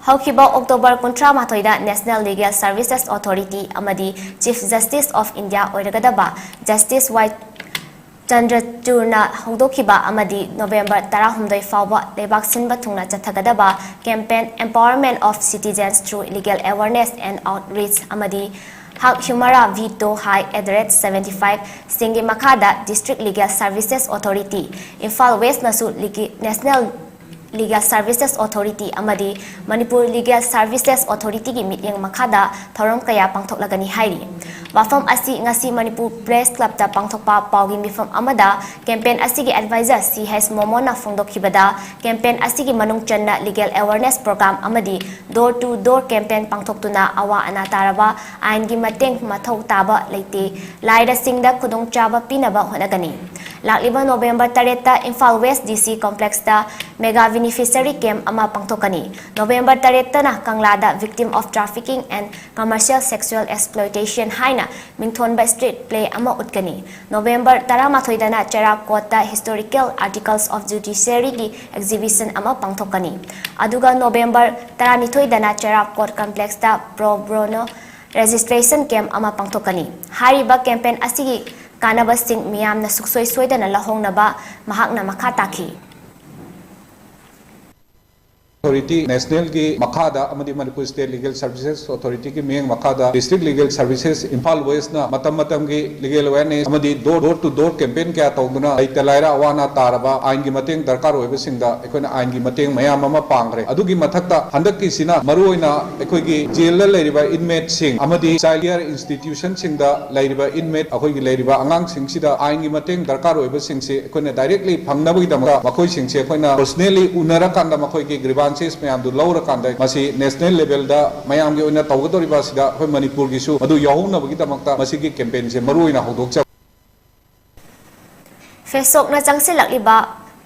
ꯍꯧꯈꯤꯕ October ꯀꯨꯟꯊ꯭ꯔꯥ ꯃꯥꯊꯣꯏꯗ National Legal Services Authority ꯑꯃꯗꯤ Chief Justice of India ꯑꯣꯏꯔꯒꯗꯕ Justice Y ꯆꯟꯗ꯭ꯔꯆꯨꯔꯅ ꯍꯧꯗꯣꯛꯈꯤꯕ ꯑꯃꯗꯤ November ꯇꯔꯥꯍꯨꯝꯗꯣꯏ ꯐꯥꯎꯕ ꯂꯩꯕꯥꯛ ꯁꯤꯟꯕ ꯊꯨꯡꯅ ꯆꯠꯊꯒꯗꯕ campaign Empowerment of Citizens Through Legal Awareness and Outreach ꯑꯃꯗꯤ Hak Humara Veto Hai at the rate seventy five ꯁꯤꯡꯒꯤ ꯃꯈꯥꯗ District Legal Services Authority, Imphal West ꯅꯁꯨ ꯂꯤꯒꯤ-, National Legal Services Authority ꯑꯃꯗꯤ Manipur Legal Services Authority ꯒꯤ ꯃꯤꯠꯌꯦꯡ ꯃꯈꯥꯗ ꯊꯧꯔꯝ ꯀꯌꯥ ꯄꯥꯡꯊꯣꯛꯂꯒꯅꯤ ꯍꯥꯏꯔꯤ꯫ ꯋꯥꯐꯝ ꯑꯁꯤ ꯉꯁꯤ ꯃꯅꯤꯄꯨꯔ Press Club ꯇ ꯄꯥꯡꯊꯣꯛꯄ ꯄꯥꯎꯒꯤ ꯃꯤꯐꯝ ꯑꯃꯗ campaign ꯑꯁꯤꯒꯤ advisor C H ꯃꯣꯃꯣꯟꯅ ꯐꯣꯡꯗꯣꯛꯈꯤꯕꯗ, campaign ꯑꯁꯤꯒꯤ ꯃꯅꯨꯡ ꯆꯟꯅ legal awareness program ꯑꯃꯗꯤ door to door campaign ꯄꯥꯡꯊꯣꯛꯇꯨꯅ ꯑꯋꯥ ꯑꯅꯥ ꯇꯥꯔꯕ, ꯑꯥꯏꯟꯒꯤ ꯃꯇꯦꯡ ꯃꯊꯧ ꯇꯥꯕ ꯂꯩꯇꯦ ꯂꯥꯏꯔꯁꯤꯡꯗ ꯈꯨꯗꯣꯡꯆꯥꯕ ꯄꯤꯅꯕ ꯍꯣꯠꯅꯒꯅꯤ꯫ ꯂꯥꯛꯂꯤꯕ ꯅꯣꯕꯦꯝꯕꯔ ꯇꯔꯦꯠꯇ ꯏꯝꯐꯥꯜ ꯋꯦꯁ ꯗꯤ ꯁꯤ ꯀꯣꯝꯄ꯭ꯂꯦꯛꯁꯇ ꯃꯦꯒꯥ ꯕꯤꯅꯤꯐꯤꯁꯔꯤ ꯀꯦꯝꯞ ꯑꯃ ꯄꯥꯡꯊꯣꯛꯀꯅꯤ꯫ ꯅꯣꯕꯦꯝꯕꯔ ꯇꯔꯦꯠꯇꯅ ꯀꯪꯂꯥꯗ Victim of Trafficking and Commercial Sexual Exploitation ꯍꯥꯏꯅ ꯃꯤꯡꯊꯣꯟꯕ ꯁ꯭ꯇ꯭ꯔꯤꯠ ꯄ꯭ꯂꯦ ꯑꯃ ꯎꯠꯀꯅꯤ꯫ ꯅꯣꯕꯦꯝꯕꯔ ꯇꯔꯥꯃꯥꯊꯣꯏꯗꯅ ꯆꯩꯔꯥꯛ ꯀꯣꯔꯠꯇ Historical Articles of Judiciaryꯒꯤ ꯑꯦꯛꯖꯤꯕꯤꯁꯟ ꯑꯃ ꯄꯥꯡꯊꯣꯛꯀꯅꯤ꯫ ꯑꯗꯨꯒ ꯅꯣꯕꯦꯝꯕꯔ ꯇꯔꯥꯅꯤꯊꯣꯏꯗꯅ ꯆꯩꯔꯥꯛ ꯀꯣꯔꯠ ꯀꯝꯄ꯭ꯂꯦꯛꯁꯇ ꯄ꯭ꯔꯣ ꯕ꯭ꯔꯣꯅꯣ ꯔꯦꯖꯤꯁꯇ꯭ꯔꯦꯁꯟ ꯀꯦꯝꯞ ꯑꯃ ꯄꯥꯡꯊꯣꯛꯀꯅꯤ꯫ ꯍꯥꯏꯔꯤꯕ ꯀꯦꯝꯄꯦꯟ ꯑꯁꯤꯒꯤ ꯀꯥꯟꯅꯕꯁꯤꯡ ꯃꯤꯌꯥꯝꯅ ꯁꯨꯡꯁꯣꯏ ꯁꯣꯏꯗꯅ ꯂꯧꯍꯧꯅꯕ ꯃꯍꯥꯛꯅ ꯃꯈꯥ ꯇꯥꯈꯤ꯫ ꯑꯣꯊꯣꯔꯤꯇꯤ ꯅꯦꯁꯅꯦꯜꯒꯤ ꯃꯈꯥꯗ ꯑꯃꯗꯤ ꯃꯅꯤꯄꯨꯔ ꯁ꯭ꯇꯦꯠ ꯂꯤꯒꯦꯜ ꯁꯔꯚꯤꯁꯦꯁ ꯑꯣꯊꯣꯔꯤꯇꯤꯒꯤ ꯃꯤꯠꯌꯦꯡ ꯃꯈꯥꯗ ꯗꯤꯁꯇ꯭ꯔꯤꯛ ꯂꯤꯒꯦꯜ ꯁꯔꯚꯤꯁꯦꯁ ꯏꯝꯐꯥꯜ ꯋꯦꯁꯅ ꯃꯇꯝ ꯃꯇꯝꯒꯤ ꯂꯤꯒꯦꯜ ꯑꯦꯋꯦꯔꯅꯦꯁ ꯑꯃꯗꯤ door door two door campaign ꯀꯌꯥ ꯇꯧꯗꯨꯅ ꯂꯩꯇ ꯂꯥꯏꯔ ꯑꯋꯥ ꯑꯅꯥ ꯇꯥꯔꯕ ꯑꯥꯏꯟꯒꯤ ꯃꯇꯦꯡ ꯗꯔꯀꯥꯔ ꯑꯣꯏꯕꯁꯤꯡꯗ ꯑꯩꯈꯣꯏꯅ ꯑꯥꯏꯟꯒꯤ ꯃꯇꯦꯡ ꯃꯌꯥꯝ ꯑꯃ ꯄꯥꯡꯈ꯭ꯔꯦ꯫ ꯑꯗꯨꯒꯤ ꯃꯊꯛꯇ ꯍꯟꯗꯛꯀꯤꯁꯤꯅ ꯃꯔꯨꯑꯣꯏꯅ ꯑꯩꯈꯣꯏꯒꯤ ꯖꯦꯜꯗ ꯂꯩꯔꯤꯕ ꯏꯟꯃꯦꯠꯁꯤꯡ ꯑꯃꯗꯤ ꯆꯥꯏꯜ ꯀꯤꯌꯔ ꯏꯟꯁꯇꯤꯇ꯭ꯌꯨꯁꯟꯁꯤꯡꯗ ꯂꯩꯔꯤꯕ ꯏꯟꯃꯦꯠ ꯑꯩꯈꯣꯏꯒꯤ ꯂꯩꯔꯤꯕ ꯑꯉꯥꯡꯁꯤꯡꯁꯤꯗ ꯑꯥꯏꯟꯒꯤ ꯃꯇꯦꯡ ꯗꯔꯀꯥꯔ ꯑꯣꯏꯕꯁꯤꯡꯁꯤ ꯑꯩꯈꯣꯏꯅ ꯗꯥꯏꯔꯦꯛꯂꯤ ꯐꯪꯅꯕꯒꯤꯗꯃꯛꯇ ꯃꯈꯣꯏꯁꯤꯡꯁꯦ ꯑꯩꯈꯣꯏꯅ ꯄꯔꯁꯅꯦꯜꯂꯤ ꯎꯅꯔꯀꯥꯟꯗ ꯃꯈꯣꯏꯒꯤ ꯒ꯭ꯔꯤꯚꯥꯟꯁꯦꯁ ꯃꯌꯥꯝꯗꯨ ꯂꯧꯔꯀꯥꯟꯗ ꯃꯁꯤ ꯅꯦꯁꯅꯦꯜ ꯂꯦꯚꯦꯜꯗ ꯃꯌꯥꯝꯒꯤ ꯑꯣꯏꯅ ꯇꯧꯒꯗꯧꯔꯤꯕ ꯑꯁꯤꯗ ꯑꯩꯈꯣꯏ ꯃꯅꯤꯄꯨꯔꯒꯤꯁꯨ ꯃꯗꯨ ꯌꯥꯎꯍꯧꯅꯕꯒꯤꯗꯃꯛꯇ ꯃꯁꯤꯒꯤ ꯀꯦꯝꯄꯦꯟꯁꯦ ꯃꯔꯨꯑꯣꯏꯅ ꯍꯧꯗꯣꯛꯆꯕ꯫ ꯐꯦꯁꯣꯛꯅ ꯆꯪꯁꯤꯜꯂꯛꯂꯤꯕ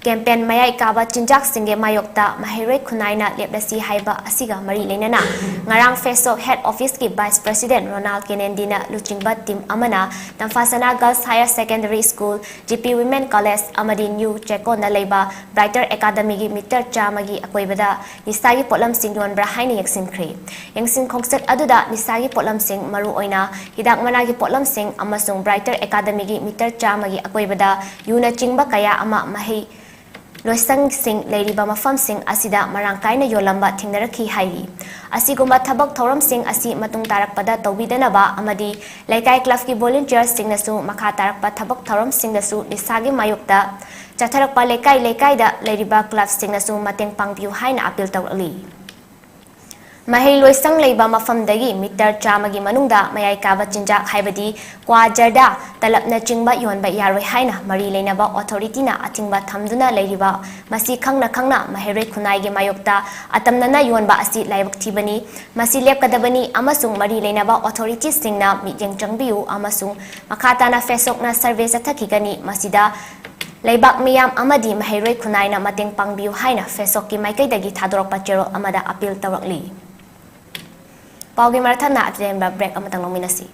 ꯀꯦꯝꯄꯦꯟ ꯃꯌꯥꯏ ꯀꯥꯕ ꯆꯤꯟꯖꯥꯛꯁꯤꯡꯒꯤ ꯃꯥꯌꯣꯛꯇ ꯃꯍꯩꯔꯣꯏ ꯈꯨꯟꯅꯥꯏꯅ ꯂꯦꯞꯂꯁꯤ ꯍꯥꯏꯕ ꯑꯁꯤꯒ ꯃꯔꯤ ꯂꯩꯅꯅ ꯉꯔꯥꯡ ꯐꯦꯁꯣꯛ ꯍꯦꯗ ꯑꯣꯐꯤꯁꯀꯤ ꯚꯥꯏꯁ ꯄ꯭ꯔꯁꯤꯗꯦꯟ ꯔꯣꯅꯥꯜ ꯀꯦꯅꯦꯟꯗꯤꯅ ꯂꯨꯆꯤꯡꯕ ꯇꯤꯝ ꯑꯃꯅ Tamphasana girls higher secondary school, G P women's college ꯑꯃꯗꯤ ꯅ꯭ꯌꯨ ꯆꯦꯀꯣꯟꯗ ꯂꯩꯕ ꯕ꯭ꯔꯥꯏꯇꯔ ꯑꯦꯀꯥꯗꯃꯤꯒꯤ ꯃꯤꯇꯔ ꯆꯥꯝꯃꯒꯤ ꯑꯀꯣꯏꯕꯗ ꯅꯤꯁꯥꯒꯤ ꯄꯣꯠꯂꯝꯁꯤꯡ ꯌꯣꯟꯕ꯭ꯔꯥ ꯍꯥꯏꯅ ꯌꯦꯡꯁꯤꯟꯈ꯭ꯔꯦ꯫ ꯌꯦꯡꯁꯤꯟ ꯈꯣꯡꯆꯠ ꯑꯗꯨꯗ ꯅꯤꯁꯥꯒꯤ ꯄꯣꯠꯂꯝꯁꯤꯡ, ꯃꯔꯨꯑꯣꯏꯅ ꯍꯤꯗꯥꯛ ꯃꯅꯥꯒꯤ ꯄꯣꯠꯂꯝꯁꯤꯡ ꯑꯃꯁꯨꯡ ꯕ꯭ꯔꯥꯏꯇꯔ ꯑꯦꯀꯥꯗꯃꯤꯒꯤ ꯃꯤꯇꯔ ꯆꯥꯝꯃꯒꯤ ꯑꯀꯣꯏꯕꯗ ꯌꯨꯅꯆꯤꯡꯕ ꯀꯌꯥ ꯑꯃ ꯃꯍꯩ ꯂꯣꯏꯁꯪꯁꯤꯡ ꯂꯩꯔꯤꯕ ꯃꯐꯝꯁꯤꯡ ꯑꯁꯤꯗ ꯃꯔꯥꯡ ꯀꯥꯏꯅ ꯌꯣꯜꯂꯝꯕ ꯊꯦꯡꯅꯔꯛꯈꯤ ꯍꯥꯏꯔꯤ꯫ ꯑꯁꯤꯒꯨꯝꯕ ꯊꯕꯛ ꯊꯧꯔꯝꯁꯤꯡ ꯑꯁꯤ ꯃꯇꯨꯡ ꯇꯥꯔꯛꯄꯗ ꯇꯧꯕꯤꯗꯅꯕ ꯑꯃꯗꯤ ꯂꯩꯀꯥꯏ ꯀ꯭ꯂꯕꯀꯤ ꯚꯣꯂꯨꯟꯇꯤꯌꯔꯁꯤꯡꯅꯁꯨ ꯃꯈꯥ ꯇꯥꯔꯛꯄ ꯊꯕꯛ ꯊꯧꯔꯝꯁꯤꯡꯗꯁꯨ ꯅꯤꯁꯥꯒꯤ ꯃꯥꯌꯣꯛꯇ ꯆꯠꯊꯔꯛꯄ ꯂꯩꯀꯥꯏ ꯂꯩꯀꯥꯏꯗ ꯂꯩꯔꯤꯕ ꯀ꯭ꯂꯕꯁꯤꯡꯅꯁꯨ ꯃꯇꯦꯡ ꯄꯥꯡꯕꯤꯌꯨ ꯍꯥꯏꯅ ꯑꯄꯤꯜ ꯇꯧꯔꯛꯂꯤ꯫ ꯃꯍꯩ ꯂꯣꯏꯁꯪ ꯂꯩꯕ ꯃꯐꯝꯗꯒꯤ ꯃꯤꯇꯔ ꯆꯥꯝꯃꯒꯤ ꯃꯅꯨꯡꯗ ꯃꯌꯥꯏ ꯀꯥꯕ ꯆꯤꯟꯖꯥꯛ ꯍꯥꯏꯕꯗꯤ ꯀ꯭ꯋꯥ, ꯖꯔꯗꯥ, ꯇꯂꯞꯅꯆꯤꯡꯕ ꯌꯣꯟꯕ ꯌꯥꯔꯣꯏ ꯍꯥꯏꯅ ꯃꯔꯤ ꯂꯩꯅꯕ ꯑꯣꯊꯣꯔꯤꯇꯤꯅ ꯑꯊꯤꯡꯕ ꯊꯝꯗꯨꯅ ꯂꯩꯔꯤꯕ, ꯃꯁꯤ ꯈꯪꯅ ꯈꯪꯅ ꯃꯍꯩꯔꯣꯏ ꯈꯨꯟꯅꯥꯏꯒꯤ ꯃꯥꯌꯣꯛꯇ ꯑꯇꯝꯅꯅ ꯌꯣꯟꯕ ꯑꯁꯤ ꯂꯥꯏꯕꯛ ꯊꯤꯕꯅꯤ꯫ ꯃꯁꯤ ꯂꯦꯞꯀꯗꯕꯅꯤ ꯑꯃꯁꯨꯡ ꯃꯔꯤ ꯂꯩꯅꯕ ꯑꯣꯊꯣꯔꯤꯇꯤꯁꯤꯡꯅ ꯃꯤꯠꯌꯦꯡ ꯆꯪꯕꯤꯌꯨ ꯑꯃꯁꯨꯡ ꯃꯈꯥ ꯇꯥꯅ ꯐꯦꯁꯣꯛꯅ ꯁꯔꯚꯦ ꯆꯠꯊꯈꯤꯒꯅꯤ꯫ ꯃꯁꯤꯗ ꯂꯩꯕꯥꯛ ꯃꯤꯌꯥꯝ ꯑꯃꯗꯤ ꯃꯍꯩꯔꯣꯏ ꯈꯨꯟꯅꯥꯏꯅ ꯃꯇꯦꯡ ꯄꯥꯡꯕꯤꯌꯨ ꯍꯥꯏꯅ ꯐꯦꯁꯣꯛꯀꯤ ꯃꯥꯏꯀꯩꯗꯒꯤ ꯊꯥꯗꯣꯔꯛꯄ ꯆꯦꯔꯣꯜ ꯑꯃꯗ ꯑꯄꯤꯜ ꯇꯧꯔꯛꯂꯤ꯫ ꯄꯥꯎꯒꯤ ꯃꯔꯛ ꯊꯠꯅ ꯑꯇꯦꯟꯕ ꯕ꯭ꯔꯦꯛ ꯑꯃꯇꯪ ꯂꯧꯃꯤꯟꯅꯁꯤ꯫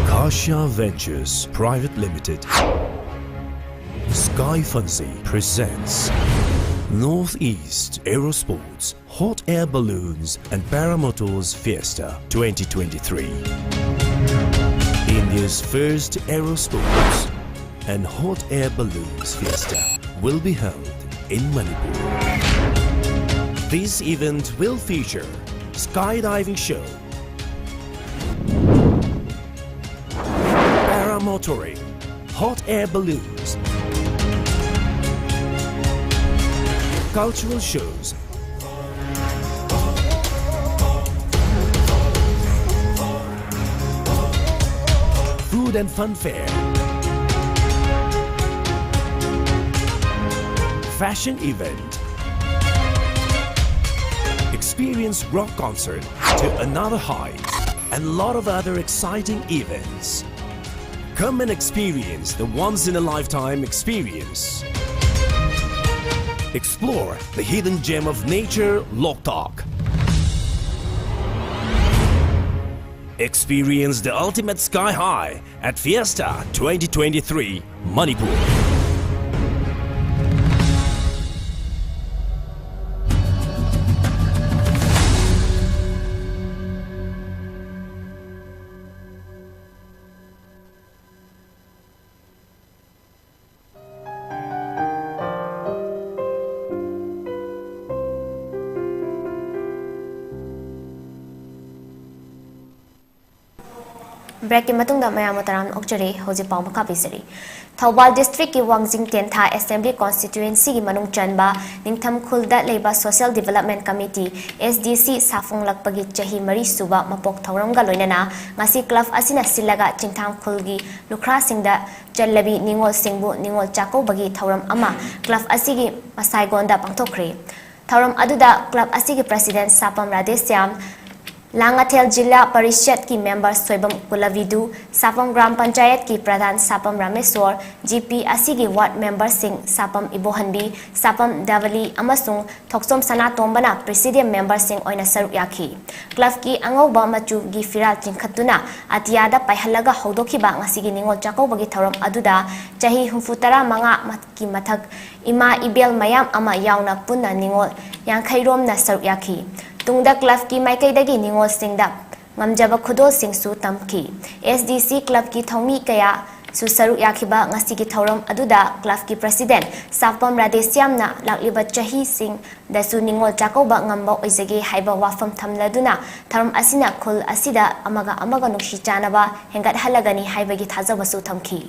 Kashya Ventures Private Limited, Sky Fancy presents Northeast Aerosports Hot Air Balloons and Paramotors Fiesta twenty twenty-three. India's first aerosports and hot air balloons fiesta will be held in Manipur. This event will feature skydiving show, paramotoring, hot air balloons, cultural shows, food and fun fair, fashion event, experience rock concert to another height, and lot of other exciting events. Come and experience the once-in-a-lifetime experience. Explore the hidden gem of nature, Loktak. Experience the ultimate sky high at Fiesta twenty twenty-three, Manipur. ꯕ꯭ꯔꯦꯛꯀꯤ ꯃꯇꯨꯡꯗ ꯃꯌꯥꯝꯕꯨ ꯇꯔꯥꯝꯅ ꯑꯣꯛꯆꯔꯤ꯫ ꯍꯧꯖꯤꯛ ꯄꯥꯎ ꯃꯈꯥ ꯄꯤꯖꯔꯤ꯫ ꯊꯧꯕꯥꯜ ꯗꯤꯁꯇ꯭ꯔꯤꯛꯀꯤ ꯋꯥꯡꯖꯤꯡ ꯇꯦꯟꯊꯥ assembly ꯀꯣꯟꯁꯇꯤꯇ꯭ꯌꯨꯑꯦꯟꯁꯤꯒꯤ ꯃꯅꯨꯡ ꯆꯟꯕ ꯅꯤꯡꯊꯝꯈꯨꯜꯗ ꯂꯩꯕ social development committee, S D ꯁꯤ, ꯁꯥꯐꯣꯡꯂꯛꯄꯒꯤ ꯆꯍꯤ ꯃꯔꯤ ꯁꯨꯕ ꯃꯄꯣꯛ ꯊꯧꯔꯝꯒ ꯂꯣꯏꯅꯅ ꯉꯁꯤ ꯀ꯭ꯂꯕ ꯑꯁꯤꯅ ꯁꯤꯜꯂꯒ ꯆꯤꯡꯊꯥꯡꯈꯨꯜꯒꯤ ꯂꯨꯈ꯭ꯔꯥꯁꯤꯡꯗ ꯆꯠꯂꯕꯤ ꯅꯤꯉꯣꯜꯁꯤꯡꯕꯨ ꯅꯤꯉꯣꯜ ꯆꯥꯛꯀꯧꯕꯒꯤ ꯊꯧꯔꯝ ꯑꯃ ꯀ꯭ꯂꯕ ꯑꯁꯤꯒꯤ ꯃꯁꯥꯏꯒꯣꯟꯗ ꯄꯥꯡꯊꯣꯛꯈ꯭ꯔꯦ꯫ ꯊꯧꯔꯝ ꯑꯗꯨꯗ ꯀ꯭ꯂꯕ ꯑꯁꯤꯒꯤ ꯄ꯭ꯔꯁꯤꯗꯦꯟ ꯁꯥꯄꯝ ꯔꯥꯙꯦꯁ꯭ꯌꯥꯝ, ꯂꯥꯡꯉꯊꯦꯜ ꯖꯤꯂꯥ ꯄꯔꯤꯁꯠꯀꯤ ꯃꯦꯝꯕꯔ ꯁꯣꯏꯕꯝ ꯀꯨꯂꯕꯤꯗꯨ, ꯁꯥꯄꯝ ꯒ꯭ꯔꯥꯝ ꯄꯟꯆꯥꯌꯠꯀꯤ ꯄ꯭ꯔꯙꯥꯟ ꯁꯥꯄꯝ ꯔꯥꯃꯦꯁꯣꯔ, ꯖꯤ ꯄꯤ ꯑꯁꯤꯒꯤ ꯋꯥꯔꯗ ꯃꯦꯝꯕꯔꯁꯤꯡ ꯁꯥꯄꯝ ꯏꯕꯣꯍꯟꯕꯤ, ꯁꯥꯄꯝ ꯗꯦꯕꯂꯤ ꯑꯃꯁꯨꯡ ꯊꯣꯛꯆꯣꯝ ꯁꯅꯥꯇꯣꯝꯕꯅ ꯄ꯭ꯔꯤꯁꯤꯗꯤꯌꯝ ꯃꯦꯝꯕꯔꯁꯤꯡ ꯑꯣꯏꯅ ꯁꯔꯨꯛ ꯌꯥꯈꯤ꯫ ꯀ꯭ꯂꯕꯀꯤ ꯑꯉꯧꯕ ꯃꯆꯨꯒꯤ ꯐꯤꯔꯥꯜ ꯆꯤꯡꯈꯠꯇꯨꯅ ꯑꯇꯤꯌꯥꯗ ꯄꯥꯏꯍꯜꯂꯒ ꯍꯧꯗꯣꯛꯈꯤꯕ ꯉꯁꯤꯒꯤ ꯅꯤꯉꯣꯜ ꯆꯥꯛꯀꯧꯕꯒꯤ ꯊꯧꯔꯝ ꯑꯗꯨꯗ ꯆꯍꯤ ꯍꯨꯝꯐꯨ ꯇꯔꯥ ꯃꯉꯥꯒꯤ ꯃꯊꯛ ꯏꯃꯥ ꯏꯕꯦꯜ ꯃꯌꯥꯝ ꯑꯃ ꯌꯥꯎꯅ ꯄꯨꯟꯅ ꯅꯤꯉꯣꯜ ꯌꯥꯡꯈꯩ ꯔꯣꯝꯅ ꯁꯔꯨꯛ ꯌꯥꯈꯤ꯫ ꯇꯨꯡꯗ ꯀ꯭ꯂꯕꯀꯤ ꯃꯥꯏꯀꯩꯗꯒꯤ ꯅꯤꯉꯣꯜꯁꯤꯡꯗ ꯉꯝꯖꯕ ꯈꯨꯗꯣꯜꯁꯤꯡꯁꯨ ꯇꯝꯈꯤ꯫ ꯑꯦꯁ ꯗꯤ ꯁꯤ ꯀ꯭ꯂꯕꯀꯤ ꯊꯧꯃꯤ ꯀꯌꯥꯁꯨ ꯁꯔꯨꯛ ꯌꯥꯈꯤꯕ ꯉꯁꯤꯒꯤ ꯊꯧꯔꯝ ꯑꯗꯨꯗ ꯀ꯭ꯂꯕꯀꯤ ꯄ꯭ꯔꯁꯤꯗꯦꯟ ꯁꯥꯄꯝ ꯔꯥꯙꯦꯁ꯭ꯌꯥꯝꯅ ꯂꯥꯛꯂꯤꯕ ꯆꯍꯤꯁꯤꯡꯗꯁꯨ ꯅꯤꯉꯣꯜ ꯆꯥꯛꯀꯧꯕ ꯉꯝꯕ ꯑꯣꯏꯖꯒꯦ ꯍꯥꯏꯕ ꯋꯥꯐꯝ ꯊꯝꯂꯗꯨꯅ ꯊꯧꯔꯝ ꯑꯁꯤꯅ ꯈꯨꯜ ꯑꯁꯤꯗ ꯑꯃꯒ ꯑꯃꯒ ꯅꯨꯡꯁꯤ ꯆꯥꯟꯅꯕ ꯍꯦꯟꯒꯠꯍꯜꯂꯒꯅꯤ ꯍꯥꯏꯕꯒꯤ ꯊꯥꯖꯕꯁꯨ ꯊꯝꯈꯤ꯫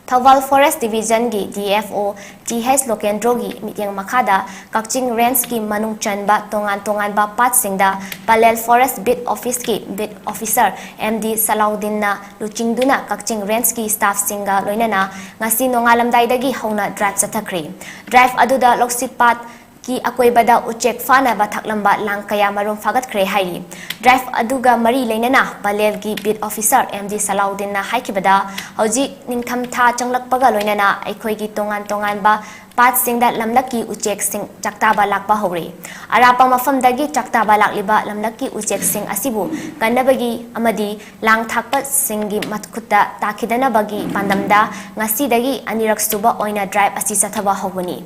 ꯊꯧꯕꯥꯜ ꯐꯣꯔꯦꯁ ꯗꯤꯕꯤꯖꯟꯒꯤ D F O T H ꯂꯣꯀꯦꯟꯗ꯭ꯔꯣꯒꯤ ꯃꯤꯠꯌꯦꯡ ꯃꯈꯥꯗ ꯀꯛꯆꯤꯡ ꯔꯦꯟꯖꯀꯤ ꯃꯅꯨꯡ ꯆꯟꯕ ꯇꯣꯉꯥꯟ ꯇꯣꯉꯥꯟꯕ ꯄꯥꯠꯁꯤꯡꯗ ꯄꯂꯦꯜ ꯐꯣꯔꯦꯁ ꯕꯤꯠ ꯑꯣꯐꯤꯁꯀꯤ ꯕꯤꯠ ꯑꯣꯐꯤꯁꯔ ꯑꯦꯝ ꯗꯤ ꯁꯂꯥꯎꯗꯤꯟꯅ ꯂꯨꯆꯤꯡꯗꯨꯅ ꯀꯛꯆꯤꯡ ꯔꯦꯟꯖꯀꯤ ꯁ꯭ꯇꯥꯐꯁꯤꯡꯒ ꯂꯣꯏꯅꯅ ꯉꯁꯤ ꯅꯣꯡꯉꯥꯜꯂꯝꯗꯥꯏꯗꯒꯤ ꯍꯧꯅ ꯗ꯭ꯔꯥꯏꯚ ꯆꯠꯊꯈ꯭ꯔꯦ꯫ ꯗ꯭ꯔꯥꯏꯚ ꯑꯗꯨꯗ ꯂꯧꯁꯤꯄꯥꯠ ꯀꯤ ꯑꯀꯣꯏꯕꯗ ꯎꯆꯦꯛ ꯐꯥꯅꯕ ꯊꯛꯂꯝꯕ ꯂꯥꯡ ꯀꯌꯥ ꯃꯔꯨꯝ ꯐꯥꯒꯠꯈ꯭ꯔꯦ ꯍꯥꯏꯔꯤ꯫ ꯗ꯭ꯔꯥꯏꯚ ꯑꯗꯨꯒ ꯃꯔꯤ ꯂꯩꯅꯅ ꯄꯂꯦꯜꯒꯤ ꯕꯤꯠ ꯑꯣꯐꯤꯁꯔ ꯑꯦꯝ ꯗꯤ ꯁꯂꯥꯎꯗꯤꯟꯅ ꯍꯥꯏꯈꯤꯕꯗ, ꯍꯧꯖꯤꯛ ꯅꯤꯡꯊꯝꯊꯥ ꯆꯪꯂꯛꯄꯒ ꯂꯣꯏꯅꯅ ꯑꯩꯈꯣꯏꯒꯤ ꯇꯣꯉꯥꯟ ꯇꯣꯉꯥꯟꯕ ꯄꯥꯠꯁꯤꯡꯗ ꯂꯝꯂꯛꯀꯤ ꯎꯆꯦꯛꯁꯤꯡ ꯆꯥꯛꯇꯥꯕ ꯂꯥꯛꯄ ꯍꯧꯔꯦ꯫ ꯑꯔꯥꯞꯄ ꯃꯐꯝꯗꯒꯤ ꯆꯥꯛꯇꯥꯕ ꯂꯥꯛꯂꯤꯕ ꯂꯝꯂꯛꯀꯤ ꯎꯆꯦꯛꯁꯤꯡ ꯑꯁꯤꯕꯨ ꯀꯟꯅꯕꯒꯤ ꯑꯃꯗꯤ ꯂꯥꯡ ꯊꯥꯛꯄꯁꯤꯡꯒꯤ ꯃꯈꯨꯠꯇ ꯇꯥꯈꯤꯗꯅꯕꯒꯤ ꯄꯥꯟꯗꯝꯗ ꯉꯁꯤꯗꯒꯤ ꯑꯅꯤꯔꯛ ꯁꯨꯕ ꯑꯣꯏꯅ ꯗ꯭ꯔꯥꯏꯚ ꯑꯁꯤ ꯆꯠꯊꯕ ꯍꯧꯕꯅꯤ꯫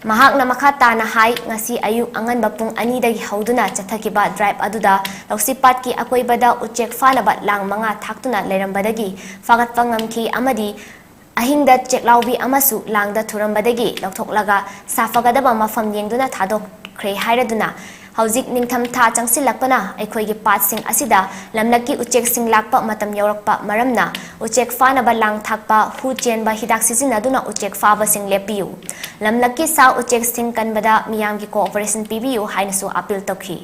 ꯃꯍꯥꯛꯅ ꯃꯈꯥ ꯇꯥꯅ ꯍꯥꯏ, ꯉꯁꯤ ꯑꯌꯨꯛ ꯑꯉꯟꯕ ꯄꯨꯡ ꯑꯅꯤꯗꯒꯤ ꯍꯧꯗꯨꯅ ꯆꯠꯊꯈꯤꯕ ꯗ꯭ꯔꯥꯏꯚ ꯑꯗꯨꯗ ꯂꯧꯁꯤꯄꯥꯠꯀꯤ ꯑꯀꯣꯏꯕꯗ ꯎꯆꯦꯛ ꯐꯥꯅꯕ ꯂꯥꯡ ꯃꯉꯥ ꯊꯥꯛꯇꯨꯅ ꯂꯩꯔꯝꯕꯗꯒꯤ ꯐꯥꯒꯠꯄ ꯉꯝꯈꯤ ꯑꯃꯗꯤ ꯑꯍꯤꯡꯗ ꯆꯦꯛꯂꯥꯎꯕꯤ ꯑꯃꯁꯨ ꯂꯥꯡꯗ ꯊꯨꯔꯝꯕꯗꯒꯤ ꯂꯧꯊꯣꯛꯂꯒ ꯁꯥꯐꯒꯗꯕ ꯃꯐꯝ ꯌꯦꯡꯗꯨꯅ ꯊꯥꯗꯣꯛꯈ꯭ꯔꯦ ꯍꯥꯏꯔꯗꯨꯅ ꯍꯧꯖꯤꯛ ꯅꯤꯡꯊꯝ ꯊꯥ ꯆꯪꯁꯤꯜꯂꯛꯄꯅ ꯑꯩꯈꯣꯏꯒꯤ ꯄꯥꯠꯁꯤꯡ ꯑꯁꯤꯗ ꯂꯝꯂꯛꯀꯤ ꯎꯆꯦꯛꯁꯤꯡ ꯂꯥꯛꯄ ꯃꯇꯝ ꯌꯧꯔꯛꯄ ꯃꯔꯝꯅ, ꯎꯆꯦꯛ ꯐꯥꯅꯕ ꯂꯥꯡ ꯊꯥꯛꯄ ꯍꯨ ꯆꯦꯟꯕ ꯍꯤꯗꯥꯛ ꯁꯤꯖꯤꯟꯅꯗꯨꯅ ꯎꯆꯦꯛ ꯐꯥꯕꯁꯤꯡ ꯂꯦꯞꯄꯤꯌꯨ꯫ ꯂꯝꯂꯛꯀꯤ ꯁꯥ ꯎꯆꯦꯛꯁꯤꯡ ꯀꯟꯕꯗ ꯃꯤꯌꯥꯝꯒꯤ cooperation ꯄꯤꯕꯤꯌꯨ ꯍꯥꯏꯅꯁꯨ appeal ꯇꯧꯈꯤ꯫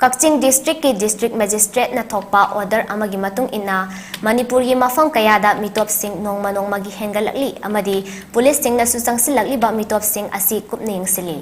ꯀꯛꯆꯤꯡ district ꯀꯤ district magistrate ꯅ ꯊꯣꯛꯄ order ꯑꯃꯒꯤ ꯃꯇꯨꯡ ꯏꯟꯅ, ꯃꯅꯤꯄꯨꯔꯒꯤ ꯃꯐꯝ ꯀꯌꯥꯗ ꯃꯤꯇꯣꯞꯁꯤꯡ ꯅꯣꯡꯃ ꯅꯣꯡꯃꯒꯤ ꯍꯦꯟꯒꯠꯂꯛꯂꯤ ꯑꯃꯗꯤ police ꯁꯤꯡꯅꯁꯨ ꯆꯪꯁꯤꯜꯂꯛꯂꯤꯕ ꯃꯤꯇꯣꯞꯁꯤꯡ ꯑꯁꯤ ꯀꯨꯞꯅ ꯌꯦꯡꯁꯤꯜꯂꯤ꯫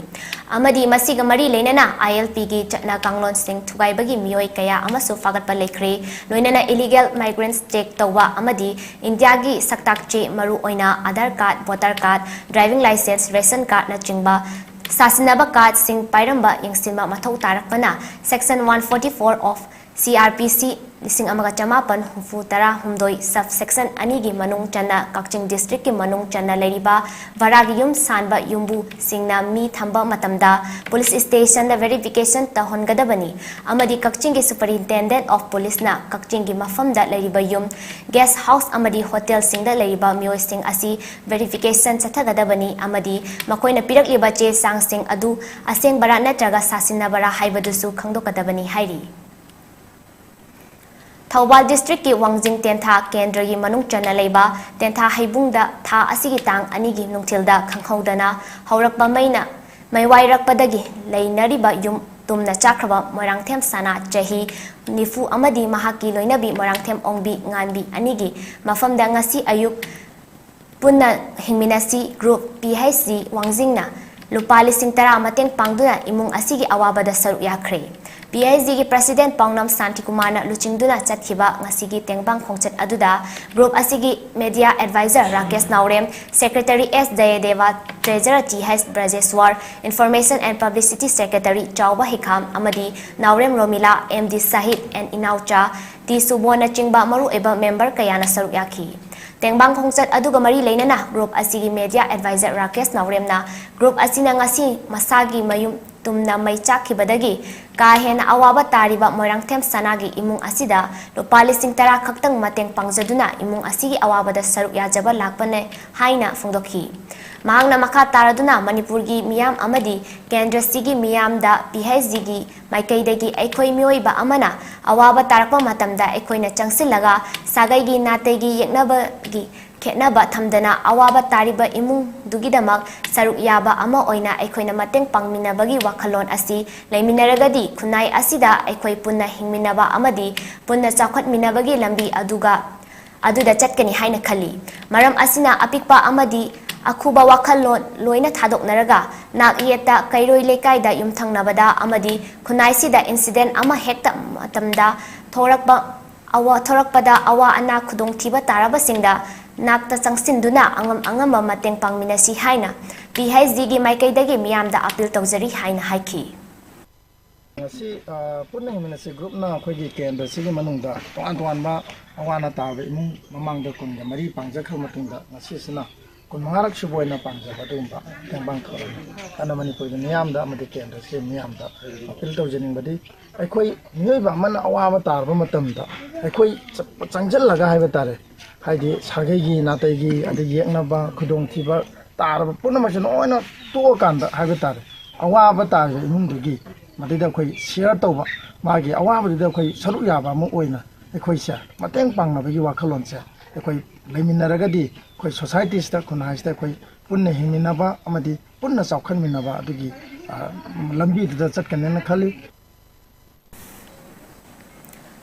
ꯑꯃꯗꯤ ꯃꯁꯤꯒ ꯃꯔꯤ ꯂꯩꯅꯅ I L P ꯒꯤ ꯆꯠꯅ ꯀꯥꯡꯂꯣꯟꯁꯤꯡ ꯊꯨꯒꯥꯏꯕꯒꯤ ꯃꯤꯑꯣꯏ ꯀꯌꯥ ꯑꯃꯁꯨ ꯐꯥꯒꯠꯄ ꯂꯩꯈ꯭ꯔꯦ꯫ ꯂꯣꯏꯅꯅ illegal migrants check ꯇꯧꯕ ꯑꯃꯗꯤ ꯏꯟꯗꯤꯌꯥꯒꯤ ꯁꯛꯇꯥꯛ ꯆꯦ, ꯃꯔꯨ ꯑꯣꯏꯅ Aadhaar card, voter card, driving licence, ration card ꯅꯆꯤꯡꯕ ꯁꯥꯁꯤꯟꯅꯕ card ꯁꯤꯡ ꯄꯥꯏꯔꯝꯕ ꯌꯦꯡꯁꯤꯟꯕ ꯃꯊꯧ ꯇꯥꯔꯛꯄꯅ, section one forty four of C R P C ꯂꯤꯁꯤꯡ ꯑꯃꯒ ꯆꯃꯥꯄꯟ ꯍꯨꯝꯐꯨ ꯇꯔꯥ ꯍꯨꯝꯗꯣꯏ, subsection ꯑꯅꯤꯒꯤ ꯃꯅꯨꯡ ꯆꯟꯅ ꯀꯛꯆꯤꯡ district ꯀꯤ ꯃꯅꯨꯡ ꯆꯟꯅ ꯂꯩꯔꯤꯕ ꯚꯔꯥꯒꯤ ꯌꯨꯝ ꯁꯥꯟꯕ ꯌꯨꯝꯕꯨꯁꯤꯡꯅ ꯃꯤ ꯊꯝꯕ ꯃꯇꯝꯗ police station ꯗ verification ꯇꯧꯍꯟꯒꯗꯕꯅꯤ ꯑꯃꯗꯤ ꯀꯛꯆꯤꯡꯒꯤ Superintendent of Police ꯅ ꯀꯛꯆꯤꯡꯒꯤ ꯃꯐꯝꯗ ꯂꯩꯔꯤꯕ ꯌꯨꯝ, guest house ꯑꯃꯗꯤ hotel ꯁꯤꯡꯗ ꯂꯩꯔꯤꯕ ꯃꯤꯑꯣꯏꯁꯤꯡ ꯑꯁꯤ verification ꯆꯠꯊꯒꯗꯕꯅꯤ ꯑꯃꯗꯤ ꯃꯈꯣꯏꯅ ꯄꯤꯔꯛꯂꯤꯕ ꯆꯦ ꯆꯥꯡꯁꯤꯡ ꯑꯗꯨ ꯑꯁꯦꯡꯕꯔꯥ ꯅꯠꯇ꯭ꯔꯒ ꯁꯥꯁꯤꯟꯅꯕꯔꯥ ꯍꯥꯏꯕꯗꯨꯁꯨ ꯈꯪꯗꯣꯛꯀꯗꯕꯅꯤ ꯍꯥꯏꯔꯤ꯫ ꯊꯧꯕꯥꯜ district ꯀꯤ ꯋꯥꯡꯖꯤꯡ ꯇꯦꯟꯊꯥ ꯀꯦꯟꯗ꯭ꯔꯒꯤ ꯃꯅꯨꯡ ꯆꯟꯅ ꯂꯩꯕ ꯇꯦꯟꯊꯥ ꯍꯩꯕꯨꯡꯗ ꯊꯥ ꯑꯁꯤꯒꯤ ꯇꯥꯡ ꯑꯅꯤꯒꯤ ꯅꯨꯡꯊꯤꯜꯗ ꯈꯪꯍꯧꯗꯅ ꯍꯧꯔꯛꯄ ꯃꯩꯅ ꯃꯩꯋꯥꯏꯔꯛꯄꯗꯒꯤ ꯂꯩꯅꯔꯤꯕ ꯌꯨꯝ ꯇꯨꯝꯅ ꯆꯥꯛꯈ꯭ꯔꯕ ꯃꯣꯏꯔꯥꯡꯊꯦꯝ ꯁꯅꯥ, ꯆꯍꯤ ꯅꯤꯐꯨ, ꯑꯃꯗꯤ ꯃꯍꯥꯛꯀꯤ ꯂꯣꯏꯅꯕꯤ ꯃꯣꯏꯔꯥꯡꯊꯦꯝ ꯑꯣꯡꯕꯤ ꯉꯥꯟꯕꯤ ꯑꯅꯤꯒꯤ ꯃꯐꯝꯗ ꯉꯁꯤ ꯑꯌꯨꯛ ꯄꯨꯟꯅ ꯍꯤꯡꯃꯤꯟꯅꯁꯤ group P H C ꯋꯥꯡꯖꯤꯡꯅ ꯂꯨꯄꯥ ꯂꯤꯁꯤꯡ ꯇꯔꯥ ꯃꯇꯦꯡ ꯄꯥꯡꯗꯨꯅ ꯏꯃꯨꯡ ꯑꯁꯤꯒꯤ ꯑꯋꯥꯕꯗ ꯁꯔꯨꯛ ꯌꯥꯈ꯭ꯔꯦ꯫ P H C ꯒꯤ president ꯄꯥꯎꯅꯝ ꯁꯥꯟꯇꯤꯀꯨꯃꯥꯔꯅ ꯂꯨꯆꯤꯡꯗꯨꯅ ꯆꯠꯈꯤꯕ ꯉꯁꯤꯒꯤ ꯇꯦꯡꯕꯥꯡ ꯈꯣꯡꯆꯠ ꯑꯗꯨꯗ group ꯑꯁꯤꯒꯤ media advisor Rakesh Naorem, secretary S Jayadeva, treasurer T H ꯕ꯭ꯔꯖꯦꯁ꯭ꯋꯔ, information and publicity secretary Chaoba Heikham ꯑꯃꯗꯤ ꯅꯥꯎꯔꯦꯝ ꯔꯣꯃꯤꯂꯥ, M D ꯁꯥꯍꯤꯠ and ꯏꯅꯥꯎꯆꯥ ꯇꯤ ꯁꯨꯕꯣꯟꯅꯆꯤꯡꯕ ꯃꯔꯨꯑꯣꯏꯕ member ꯀꯌꯥꯅ ꯁꯔꯨꯛ ꯌꯥꯈꯤ꯫ ꯇꯦꯡꯕꯥꯡ ꯈꯣꯡꯆꯠ ꯑꯗꯨꯒ ꯃꯔꯤ ꯂꯩꯅꯅ group ꯑꯁꯤꯒꯤ media advisor ꯔꯥꯀꯦꯁ ꯅꯥꯎꯔꯦꯝꯅ group ꯑꯁꯤꯅ ꯉꯁꯤ ꯃꯁꯥꯒꯤ ꯃꯌꯨꯝ ꯇꯨꯝꯅ ꯃꯩ ꯆꯥꯛꯈꯤꯕꯗꯒꯤ ꯀꯥ ꯍꯦꯟꯅ ꯑꯋꯥꯕ ꯇꯥꯔꯤꯕ ꯃꯣꯏꯔꯥꯡꯊꯦꯝ ꯁꯅꯥꯒꯤ ꯏꯃꯨꯡ ꯑꯁꯤꯗ ꯂꯨꯄꯥ ꯂꯤꯁꯤꯡ ꯇꯔꯥ ꯈꯛꯇꯪ ꯃꯇꯦꯡ ꯄꯥꯡꯖꯗꯨꯅ ꯏꯃꯨꯡ ꯑꯁꯤꯒꯤ ꯑꯋꯥꯕꯗ ꯁꯔꯨꯛ ꯌꯥꯖꯕ ꯂꯥꯛꯄꯅꯦ ꯍꯥꯏꯅ ꯐꯣꯡꯗꯣꯛꯈꯤ꯫ ꯃꯍꯥꯛꯅ ꯃꯈꯥ ꯇꯥꯔꯗꯨꯅ ꯃꯅꯤꯄꯨꯔꯒꯤ ꯃꯤꯌꯥꯝ ꯑꯃꯗꯤ ꯀꯦꯟꯗ꯭ꯔꯁꯤꯒꯤ ꯃꯤꯌꯥꯝꯗ ꯄꯤ ꯑꯩꯆ ꯗꯤꯒꯤ ꯃꯥꯏꯀꯩꯗꯒꯤ ꯑꯩꯈꯣꯏ ꯃꯤꯑꯣꯏꯕ ꯑꯃꯅ ꯑꯋꯥꯕ ꯇꯥꯔꯛꯄ ꯃꯇꯝꯗ ꯑꯩꯈꯣꯏꯅ ꯆꯪꯁꯤꯜꯂꯒ ꯁꯥꯒꯩꯒꯤ ꯅꯥꯇꯩꯒꯤ ꯌꯦꯛꯅꯕꯒꯤ ꯈꯦꯠꯅꯕ ꯊꯝꯗꯅ ꯑꯋꯥꯕ ꯇꯥꯔꯤꯕ ꯏꯃꯨꯡꯗꯨꯒꯤꯗꯃꯛ ꯁꯔꯨꯛ ꯌꯥꯕ ꯑꯃ ꯑꯣꯏꯅ ꯑꯩꯈꯣꯏꯅ ꯃꯇꯦꯡ ꯄꯥꯡꯃꯤꯟꯅꯕꯒꯤ ꯋꯥꯈꯜꯂꯣꯟ ꯑꯁꯤ ꯂꯩꯃꯤꯟꯅꯔꯒꯗꯤ ꯈꯨꯟꯅꯥꯏ ꯑꯁꯤꯗ ꯑꯩꯈꯣꯏ ꯄꯨꯟꯅ ꯍꯤꯡꯃꯤꯟꯅꯕ ꯑꯃꯗꯤ ꯄꯨꯟꯅ ꯆꯥꯎꯈꯠꯃꯤꯟꯅꯕꯒꯤ ꯂꯝꯕꯤ ꯑꯗꯨꯒ ꯑꯗꯨꯗ ꯆꯠꯀꯅꯤ ꯍꯥꯏꯅ ꯈꯜꯂꯤ꯫ ꯃꯔꯝ ꯑꯁꯤꯅ ꯑꯄꯤꯛꯄ ꯑꯃꯗꯤ ꯑꯈꯨꯕ ꯋꯥꯈꯜꯂꯣꯟ ꯂꯣꯏꯅ ꯊꯥꯗꯣꯛꯅꯔꯒ ꯅꯥꯛ ꯌꯦꯠꯇ ꯀꯩꯔꯣꯏ ꯂꯩꯀꯥꯏꯗ ꯌꯨꯝꯊꯪꯅꯕꯗ ꯑꯃꯗꯤ ꯈꯨꯟꯅꯥꯏꯁꯤꯗ incident ꯑꯃ ꯍꯦꯛꯇ ꯃꯇꯝꯗ ꯊꯣꯔꯛꯄ ꯑꯋꯥ-, ꯊꯣꯔꯛꯄꯗ ꯑꯋꯥ ꯑꯅꯥ ꯈꯨꯗꯣꯡꯊꯤꯕ ꯇꯥꯔꯕꯁꯤꯡꯗ ꯅꯥꯛꯇ ꯆꯪꯁꯤꯟꯗꯨꯅ ꯑꯉꯝ ꯑꯉꯝꯕ ꯃꯇꯦꯡ ꯄꯥꯡꯃꯤꯟꯅꯁꯤ ꯍꯥꯏꯅ ꯄꯤ ꯑꯩꯆ ꯗꯤꯒꯤ ꯃꯥꯏꯀꯩꯗꯒꯤ ꯃꯤꯌꯥꯝꯗ appeal ꯇꯧꯖꯔꯤ ꯍꯥꯏꯅ ꯍꯥꯏꯈꯤ꯫ ꯉꯁꯤ, ꯑ, ꯄꯨꯟꯅ ꯍꯤꯡꯃꯤꯟꯅꯁꯤ groupꯅ ꯑꯩꯈꯣꯏꯒꯤ ꯀꯦꯟꯗ꯭ꯔꯁꯤꯒꯤ ꯃꯅꯨꯡꯗ ꯇꯣꯉꯥꯟ ꯇꯣꯉꯥꯟꯕ ꯑꯋꯥ ꯑꯅꯥ ꯇꯥꯕ ꯏꯃꯨꯡ ꯃꯃꯥꯡꯗ ꯀꯨꯟꯒ ꯃꯔꯤ ꯄꯥꯡꯖꯈ꯭ꯔꯕ ꯃꯇꯨꯡꯗ ꯉꯁꯤꯁꯤꯅ ꯀꯨꯟꯃꯉꯥꯔꯛ ꯁꯨꯕ ꯑꯣꯏꯅ ꯄꯥꯡꯖꯕ ꯑꯗꯨꯒꯨꯝꯕ ꯇꯦꯡꯕꯥꯡ ꯊꯧꯔꯝꯅꯤ꯫ ꯑꯗꯨꯅ ꯃꯅꯤꯄꯨꯔꯒꯤ ꯃꯤꯌꯥꯝꯗ ꯑꯃꯗꯤ ꯀꯦꯟꯗ꯭ꯔꯁꯤꯒꯤ ꯃꯤꯌꯥꯝꯗ appeal ꯇꯧꯖꯅꯤꯡꯕꯗꯤ ꯑꯩꯈꯣꯏ ꯃꯤꯑꯣꯏꯕ ꯑꯃꯅ ꯑꯋꯥꯕ ꯇꯥꯔꯕ ꯃꯇꯝꯗ ꯑꯩꯈꯣꯏ ꯆ-, ꯆꯪꯁꯤꯜꯂꯒ ꯍꯥꯏꯕ ꯇꯥꯔꯦ, ꯍꯥꯏꯗꯤ ꯁꯥꯒꯩꯒꯤ ꯅꯥꯇꯩꯒꯤ ꯑꯗꯒꯤ ꯌꯦꯛꯅꯕ ꯈꯨꯗꯣꯡꯊꯤꯕ ꯇꯥꯔꯕ ꯄꯨꯝꯅꯃꯛꯁꯦ ꯂꯣꯏꯅ ꯇꯣꯛꯑꯀꯥꯟꯗ ꯍꯥꯏꯕ ꯇꯥꯔꯦ, ꯑꯋꯥꯕ ꯇꯥꯔꯤꯕ ꯏꯃꯨꯡꯗꯨꯒꯤ ꯃꯗꯩꯗ ꯑꯩꯈꯣꯏ share ꯇꯧꯕ, ꯃꯥꯒꯤ ꯑꯋꯥꯕꯗꯨꯗ ꯑꯩꯈꯣꯏ ꯁꯔꯨꯛ ꯌꯥꯕ ꯑꯃ ꯑꯣꯏꯅ ꯑꯩꯈꯣꯏꯁꯦ ꯃꯇꯦꯡ ꯄꯥꯡꯅꯕꯒꯤ ꯋꯥꯈꯜꯂꯣꯟꯁꯦ ꯑꯩꯈꯣꯏ ꯂꯩꯃꯤꯟꯅꯔꯒꯗꯤ ꯑꯩꯈꯣꯏ societyꯁꯤꯗ, ꯈꯨꯟꯅꯥꯏꯁꯤꯗ ꯑꯩꯈꯣꯏ ꯄꯨꯟꯅ ꯍꯤꯡꯃꯤꯟꯅꯕ ꯑꯃꯗꯤ ꯄꯨꯟꯅ ꯆꯥꯎꯈꯠꯃꯤꯟꯅꯕ ꯑꯗꯨꯒꯤ, ꯑ, ꯂꯝꯕꯤꯗꯨꯗ ꯆꯠꯀꯅꯦꯅ ꯈꯜꯂꯤ꯫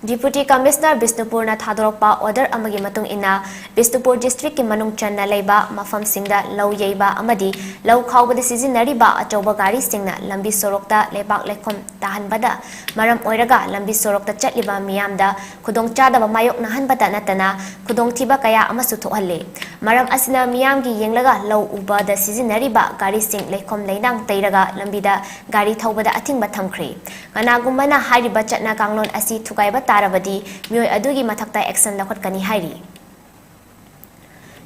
Deputy Commissioner ꯕꯤꯁꯅꯨꯄꯨꯔꯅ ꯊꯥꯗꯣꯔꯛꯄ order ꯑꯃꯒꯤ ꯃꯇꯨꯡ ꯏꯟꯅ, ꯕꯤꯁꯅꯨꯄꯨꯔ districtꯀꯤ ꯃꯅꯨꯡ ꯆꯟꯅ ꯂꯩꯕ ꯃꯐꯝꯁꯤꯡꯗ ꯂꯧ ꯌꯩꯕ ꯑꯃꯗꯤ ꯂꯧ ꯈꯥꯎꯕꯗ ꯁꯤꯖꯤꯟꯅꯔꯤꯕ ꯑꯆꯧꯕ ꯒꯥꯔꯤꯁꯤꯡꯅ ꯂꯝꯕꯤ ꯁꯣꯔꯣꯛꯇ ꯂꯩꯕꯥꯛ ꯂꯩꯈꯣꯝ ꯇꯥꯍꯟꯕꯗ ꯃꯔꯝ ꯑꯣꯏꯔꯒ ꯂꯝꯕꯤ ꯁꯣꯔꯣꯛꯇ ꯆꯠꯂꯤꯕ ꯃꯤꯌꯥꯝꯗ ꯈꯨꯗꯣꯡꯆꯥꯗꯕ ꯃꯥꯌꯣꯛꯅꯍꯟꯕꯇ ꯅꯠꯇꯅ ꯈꯨꯗꯣꯡꯊꯤꯕ ꯀꯌꯥ ꯑꯃꯁꯨ ꯊꯣꯛꯍꯜꯂꯤ꯫ ꯃꯔꯝ ꯑꯁꯤꯅ ꯃꯤꯌꯥꯝꯒꯤ ꯌꯦꯡꯂꯒ ꯂꯧ ꯎꯕꯗ ꯁꯤꯖꯤꯟꯅꯔꯤꯕ ꯒꯥꯔꯤꯁꯤꯡ ꯂꯩꯈꯣꯝ ꯂꯩꯅꯥꯡ ꯇꯩꯔꯒ ꯂꯝꯕꯤꯗ ꯒꯥꯔꯤ ꯊꯧꯕꯗ ꯑꯊꯤꯡꯕ ꯊꯝꯈ꯭ꯔꯦ꯫ ꯀꯅꯥꯒꯨꯝꯕꯅ ꯍꯥꯏꯔꯤꯕ ꯆꯠꯅ ꯀꯥꯡꯂꯣꯟ ꯑꯁꯤ ꯊꯨꯒꯥꯏꯕ ꯇꯥꯔꯕꯗꯤ ꯃꯤꯑꯣꯏ ꯑꯗꯨꯒꯤ ꯃꯊꯛꯇ action ꯂꯧꯈꯠꯀꯅꯤ ꯍꯥꯏꯔꯤ꯫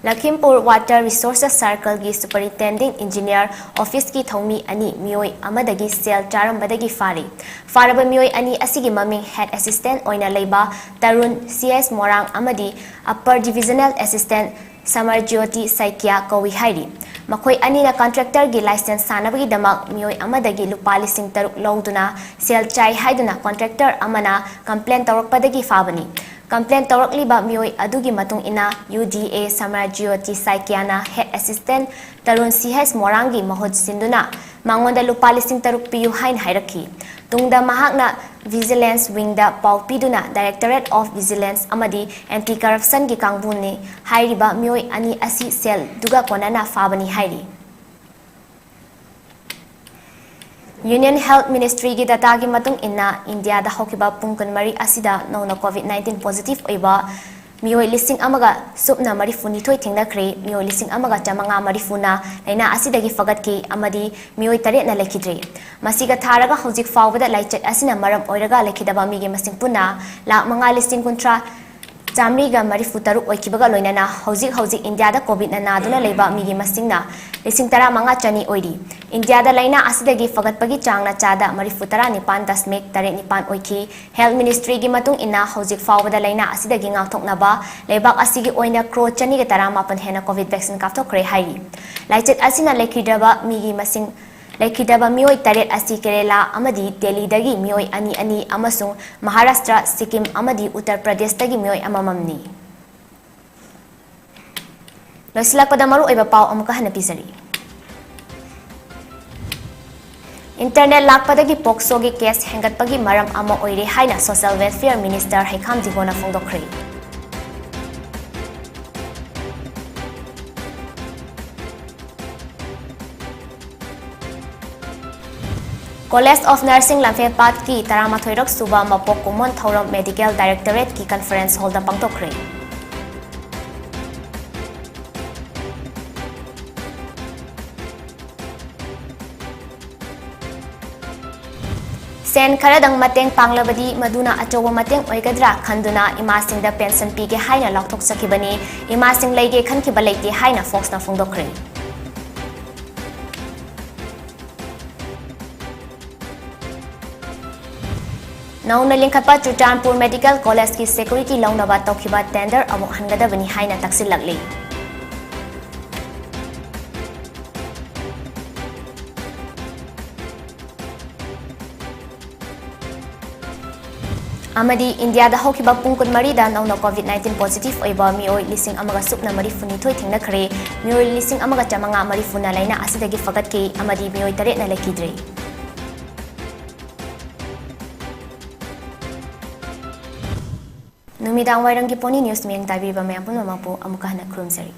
Lakhimpur Water Resources Circleꯒꯤ Superintending Engineer Officeꯀꯤ ꯊꯧꯃꯤ ꯑꯅꯤ ꯃꯤꯑꯣꯏ ꯑꯃꯗꯒꯤ ꯁꯦꯜ ꯆꯥꯔꯝꯕꯗꯒꯤ ꯐꯥꯔꯤ꯫ ꯐꯥꯔꯕ ꯃꯤꯑꯣꯏ ꯑꯅꯤ ꯑꯁꯤꯒꯤ ꯃꯃꯤꯡ Head Assistant ꯑꯣꯏꯅ ꯂꯩꯕ ꯇꯔꯨꯟ ꯁꯤ ꯑꯦꯁ ꯃꯣꯔꯥꯡ ꯑꯃꯗꯤ Upper Divisional Assistant ꯁꯃꯔ ꯖ꯭ꯌꯣꯇꯤ ꯁꯥꯏꯀ꯭ꯌꯥ ꯀꯧꯏ ꯍꯥꯏꯔꯤ꯫ ꯃꯈꯣꯏ ꯑꯅꯤꯅ contractorꯒꯤ license ꯁꯥꯅꯕꯒꯤꯗꯃꯛ ꯃꯤꯑꯣꯏ ꯑꯃꯗꯒꯤ ꯂꯨꯄꯥ ꯂꯤꯁꯤꯡ ꯇꯔꯨꯛ ꯂꯧꯗꯨꯅ ꯁꯦꯜ ꯆꯥꯏ ꯍꯥꯏꯗꯨꯅ contractor ꯑꯃꯅ complaint ꯇꯧꯔꯛꯄꯗꯒꯤ ꯐꯥꯕꯅꯤ꯫ Complaint ꯇꯧꯔꯛꯂꯤꯕ ꯃꯤꯑꯣꯏ ꯑꯗꯨꯒꯤ ꯃꯇꯨꯡ ꯏꯟꯅ, UDA Samar Jyoti Saikiaꯅ head assistant Tarun C H ꯃꯣꯔꯥꯡꯒꯤ ꯃꯍꯨꯠ ꯁꯤꯟꯗꯨꯅ ꯃꯉꯣꯟꯗ ꯂꯨꯄꯥ ꯂꯤꯁꯤꯡ ꯇꯔꯨꯛ ꯄꯤꯌꯨ ꯍꯥꯏꯅ ꯍꯥꯏꯔꯛꯈꯤ꯫ ꯇꯨꯡꯗ ꯃꯍꯥꯛꯅ Vigilance Wingꯗ ꯄꯥꯎ ꯄꯤꯗꯨꯅ Directorate of Vigilance ꯑꯃꯗꯤ Anti Corruptionꯒꯤ ꯀꯥꯡꯕꯨꯅꯤ ꯍꯥꯏꯔꯤꯕ ꯃꯤꯑꯣꯏ ꯑꯅꯤ ꯑꯁꯤ ꯁꯦꯜꯗꯨꯒ ꯀꯣꯟꯅꯅ ꯐꯥꯕꯅꯤ ꯍꯥꯏꯔꯤ꯫ Union Health Ministryꯒꯤ dataꯒꯤ ꯃꯇꯨꯡ ꯏꯟꯅ, ꯏꯟꯗꯤꯌꯥꯗ ꯍꯧꯈꯤꯕ ꯄꯨꯡ ꯀꯨꯟꯃꯔꯤ ꯑꯁꯤꯗ ꯅꯧꯅ COVID nineteen positive ꯑꯣꯏꯕ ꯃꯤꯑꯣꯏ ꯂꯤꯁꯤꯡ ꯑꯃꯒ ꯁꯨꯞꯅ ꯃꯔꯤꯐꯨ ꯅꯤꯊꯣꯏ ꯊꯦꯡꯅꯈ꯭ꯔꯦ꯫ ꯃꯤꯑꯣꯏ ꯂꯤꯁꯤꯡ ꯑꯃꯒ ꯆꯥꯃꯉꯥ ꯃꯔꯤꯐꯨꯅ ꯂꯥꯏꯅꯥ ꯑꯁꯤꯗꯒꯤ ꯐꯒꯠꯈꯤ ꯑꯃꯗꯤ ꯃꯤꯑꯣꯏ ꯇꯔꯦꯠꯅ ꯂꯩꯈꯤꯗ꯭ꯔꯦ꯫ ꯃꯁꯤꯒ ꯊꯥꯔꯒ ꯍꯧꯖꯤꯛ ꯐꯥꯎꯕꯗ ꯂꯥꯏꯆꯠ ꯑꯁꯤꯅ ꯃꯔꯝ ꯑꯣꯏꯔꯒ ꯂꯩꯈꯤꯗꯕ ꯃꯤꯒꯤ ꯃꯁꯤꯡ ꯄꯨꯟꯅ ꯂꯥꯈ ꯃꯉꯥ ꯂꯤꯁꯤꯡ ꯀꯨꯟꯊ꯭ꯔꯥ ꯆꯥꯃꯔꯤꯒ ꯃꯔꯤꯐꯨ ꯇꯔꯨꯛ ꯑꯣꯏꯈꯤꯕꯒ ꯂꯣꯏꯅꯅ ꯍꯧꯖꯤꯛ ꯍꯧꯖꯤꯛ ꯏꯟꯗꯤꯌꯥꯗ COVIDꯅ ꯅꯥꯗꯨꯅ ꯂꯩꯕ ꯃꯤꯒꯤ ꯃꯁꯤꯡꯅ ꯂꯤꯁꯤꯡ ꯇꯔꯥꯃꯉꯥ ꯆꯅꯤ ꯑꯣꯏꯔꯤ꯫ ꯏꯟꯗꯤꯌꯥꯗ ꯂꯥꯏꯅꯥ ꯑꯁꯤꯗꯒꯤ ꯐꯒꯠꯄꯒꯤ ꯆꯥꯡꯅ ꯆꯥꯗ ꯃꯔꯤꯐꯨ ꯇꯔꯥ ꯅꯤꯄꯥꯟ ꯗꯁꯃꯤꯛ ꯇꯔꯦꯠ ꯅꯤꯄꯥꯟ ꯑꯣꯏꯈꯤ꯫ Health Ministryꯒꯤ ꯃꯇꯨꯡ ꯏꯟꯅ, ꯍꯧꯖꯤꯛ ꯐꯥꯎꯕꯗ ꯂꯥꯏꯅꯥ ꯑꯁꯤꯗꯒꯤ ꯉꯥꯛꯊꯣꯛꯅꯕ ꯂꯩꯕꯥꯛ ꯑꯁꯤꯒꯤ ꯑꯣꯏꯅ ꯀ꯭ꯔꯣꯔ ꯆꯅꯤꯒ ꯇꯔꯥꯃꯥꯄꯟ ꯍꯦꯟꯅ COVID vaccine ꯀꯥꯞꯊꯣꯛꯈ꯭ꯔꯦ ꯍꯥꯏꯔꯤ꯫ ꯂꯥꯏꯆꯠ ꯑꯁꯤꯅ ꯂꯩꯈꯤꯗ꯭ꯔꯕ ꯃꯤꯒꯤ ꯃꯁꯤꯡ, ꯂꯩꯈꯤꯗꯕ ꯃꯤꯑꯣꯏ ꯇꯔꯦꯠ ꯑꯁꯤ ꯀꯦꯔꯦꯂꯥ ꯑꯃꯗꯤ ꯗꯦꯜꯂꯤꯗꯒꯤ ꯃꯤꯑꯣꯏ ꯑꯅꯤ ꯑꯅꯤ ꯑꯃꯁꯨꯡ ꯃꯍꯥꯔꯥꯁꯇ꯭ꯔ, ꯁꯤꯛꯀꯤꯝ ꯑꯃꯗꯤ ꯎꯠꯇꯔ ꯄ꯭ꯔꯗꯦꯁꯇꯒꯤ ꯃꯤꯑꯣꯏ ꯑꯃꯃꯝꯅꯤ꯫ ꯂꯣꯏꯁꯤꯜꯂꯛꯄꯗ ꯃꯔꯨꯑꯣꯏꯕ ꯄꯥꯎ ꯑꯃꯨꯛꯀ ꯍꯟꯅ ꯄꯤꯖꯔꯤ꯫ Internet ꯂꯥꯛꯄꯗꯒꯤ POCSOꯒꯤ case ꯍꯦꯟꯒꯠꯄꯒꯤ ꯃꯔꯝ ꯑꯃ ꯑꯣꯏꯔꯦ ꯍꯥꯏꯅ Social Welfare Minister ꯍꯩꯈꯥꯝ ꯙꯤꯡꯒꯣꯅ ꯐꯣꯡꯗꯣꯛꯈ꯭ꯔꯦ꯫ College of Nursing ꯂꯝꯐꯦꯜꯄꯥꯠꯀꯤ ꯇꯔꯥꯃꯥꯊꯣꯏꯔꯛ ꯁꯨꯕ ꯃꯄꯣꯛ ꯀꯨꯝꯑꯣꯟ ꯊꯧꯔꯝ Medical Directorateꯀꯤ Conference Hallꯗ ꯄꯥꯡꯊꯣꯛꯈ꯭ꯔꯦ꯫ ꯁꯦꯟ ꯈꯔꯗꯪ ꯃꯇꯦꯡ ꯄꯥꯡꯂꯕꯗꯤ ꯃꯗꯨꯅ ꯑꯆꯧꯕ ꯃꯇꯦꯡ ꯑꯣꯏꯒꯗ꯭ꯔꯥ ꯈꯟꯗꯨꯅ ꯏꯃꯥꯁꯤꯡꯗ pension ꯄꯤꯒꯦ ꯍꯥꯏꯅ ꯂꯥꯎꯊꯣꯛꯆꯈꯤꯕꯅꯤ꯫ ꯏꯃꯥꯁꯤꯡ ꯂꯩꯒꯦ ꯈꯟꯈꯤꯕ ꯂꯩꯇꯦ ꯍꯥꯏꯅ Foxꯅ ꯐꯣꯡꯗꯣꯛꯈ꯭ꯔꯦ꯫ ꯅꯧꯅ ꯂꯤꯡꯈꯠꯄ ꯆꯨꯔꯆꯥꯟꯄꯨꯔ Medical Collegeꯀꯤ security ꯂꯧꯅꯕ ꯇꯧꯈꯤꯕ tender ꯑꯃꯨꯛ ꯍꯟꯒꯗꯕꯅꯤ ꯍꯥꯏꯅ ꯇꯛꯁꯤꯜꯂꯛꯂꯤ꯫ ꯑꯃꯗꯤ ꯏꯟꯗꯤꯌꯥꯗ ꯍꯧꯈꯤꯕ ꯄꯨꯡ ꯀꯨꯟꯃꯔꯤꯗ ꯅꯧꯅ COVID nineteen positive ꯑꯣꯏꯕ ꯃꯤꯑꯣꯏ ꯂꯤꯁꯤꯡ ꯑꯃꯒ ꯁꯨꯞꯅ ꯃꯔꯤꯐꯨꯅꯤꯊꯣꯏ ꯊꯦꯡꯅꯈ꯭ꯔꯦ꯫ ꯃꯤꯑꯣꯏ ꯂꯤꯁꯤꯡ ꯑꯃꯒ ꯆꯥꯃꯉꯥ ꯃꯔꯤꯐꯨꯅ ꯂꯥꯏꯅꯥ ꯑꯁꯤꯗꯒꯤ ꯐꯒꯠꯈꯤ ꯑꯃꯗꯤ ꯃꯤꯑꯣꯏ ꯇꯔꯦꯠꯅ ꯂꯩꯈꯤꯗ꯭ꯔꯦ꯫ ꯅꯨꯃꯤꯗꯥꯡ ꯋꯥꯏꯔꯝꯒꯤ ꯄꯣꯅꯤ news ꯃꯤꯠꯌꯦꯡ ꯇꯥꯕꯤꯕ ꯃꯌꯥꯝ ꯄꯨꯝꯅꯃꯛꯄꯨ ꯑꯃꯨꯛꯀ ꯍꯟꯅ ꯈꯨꯔꯨꯝꯖꯔꯤ꯫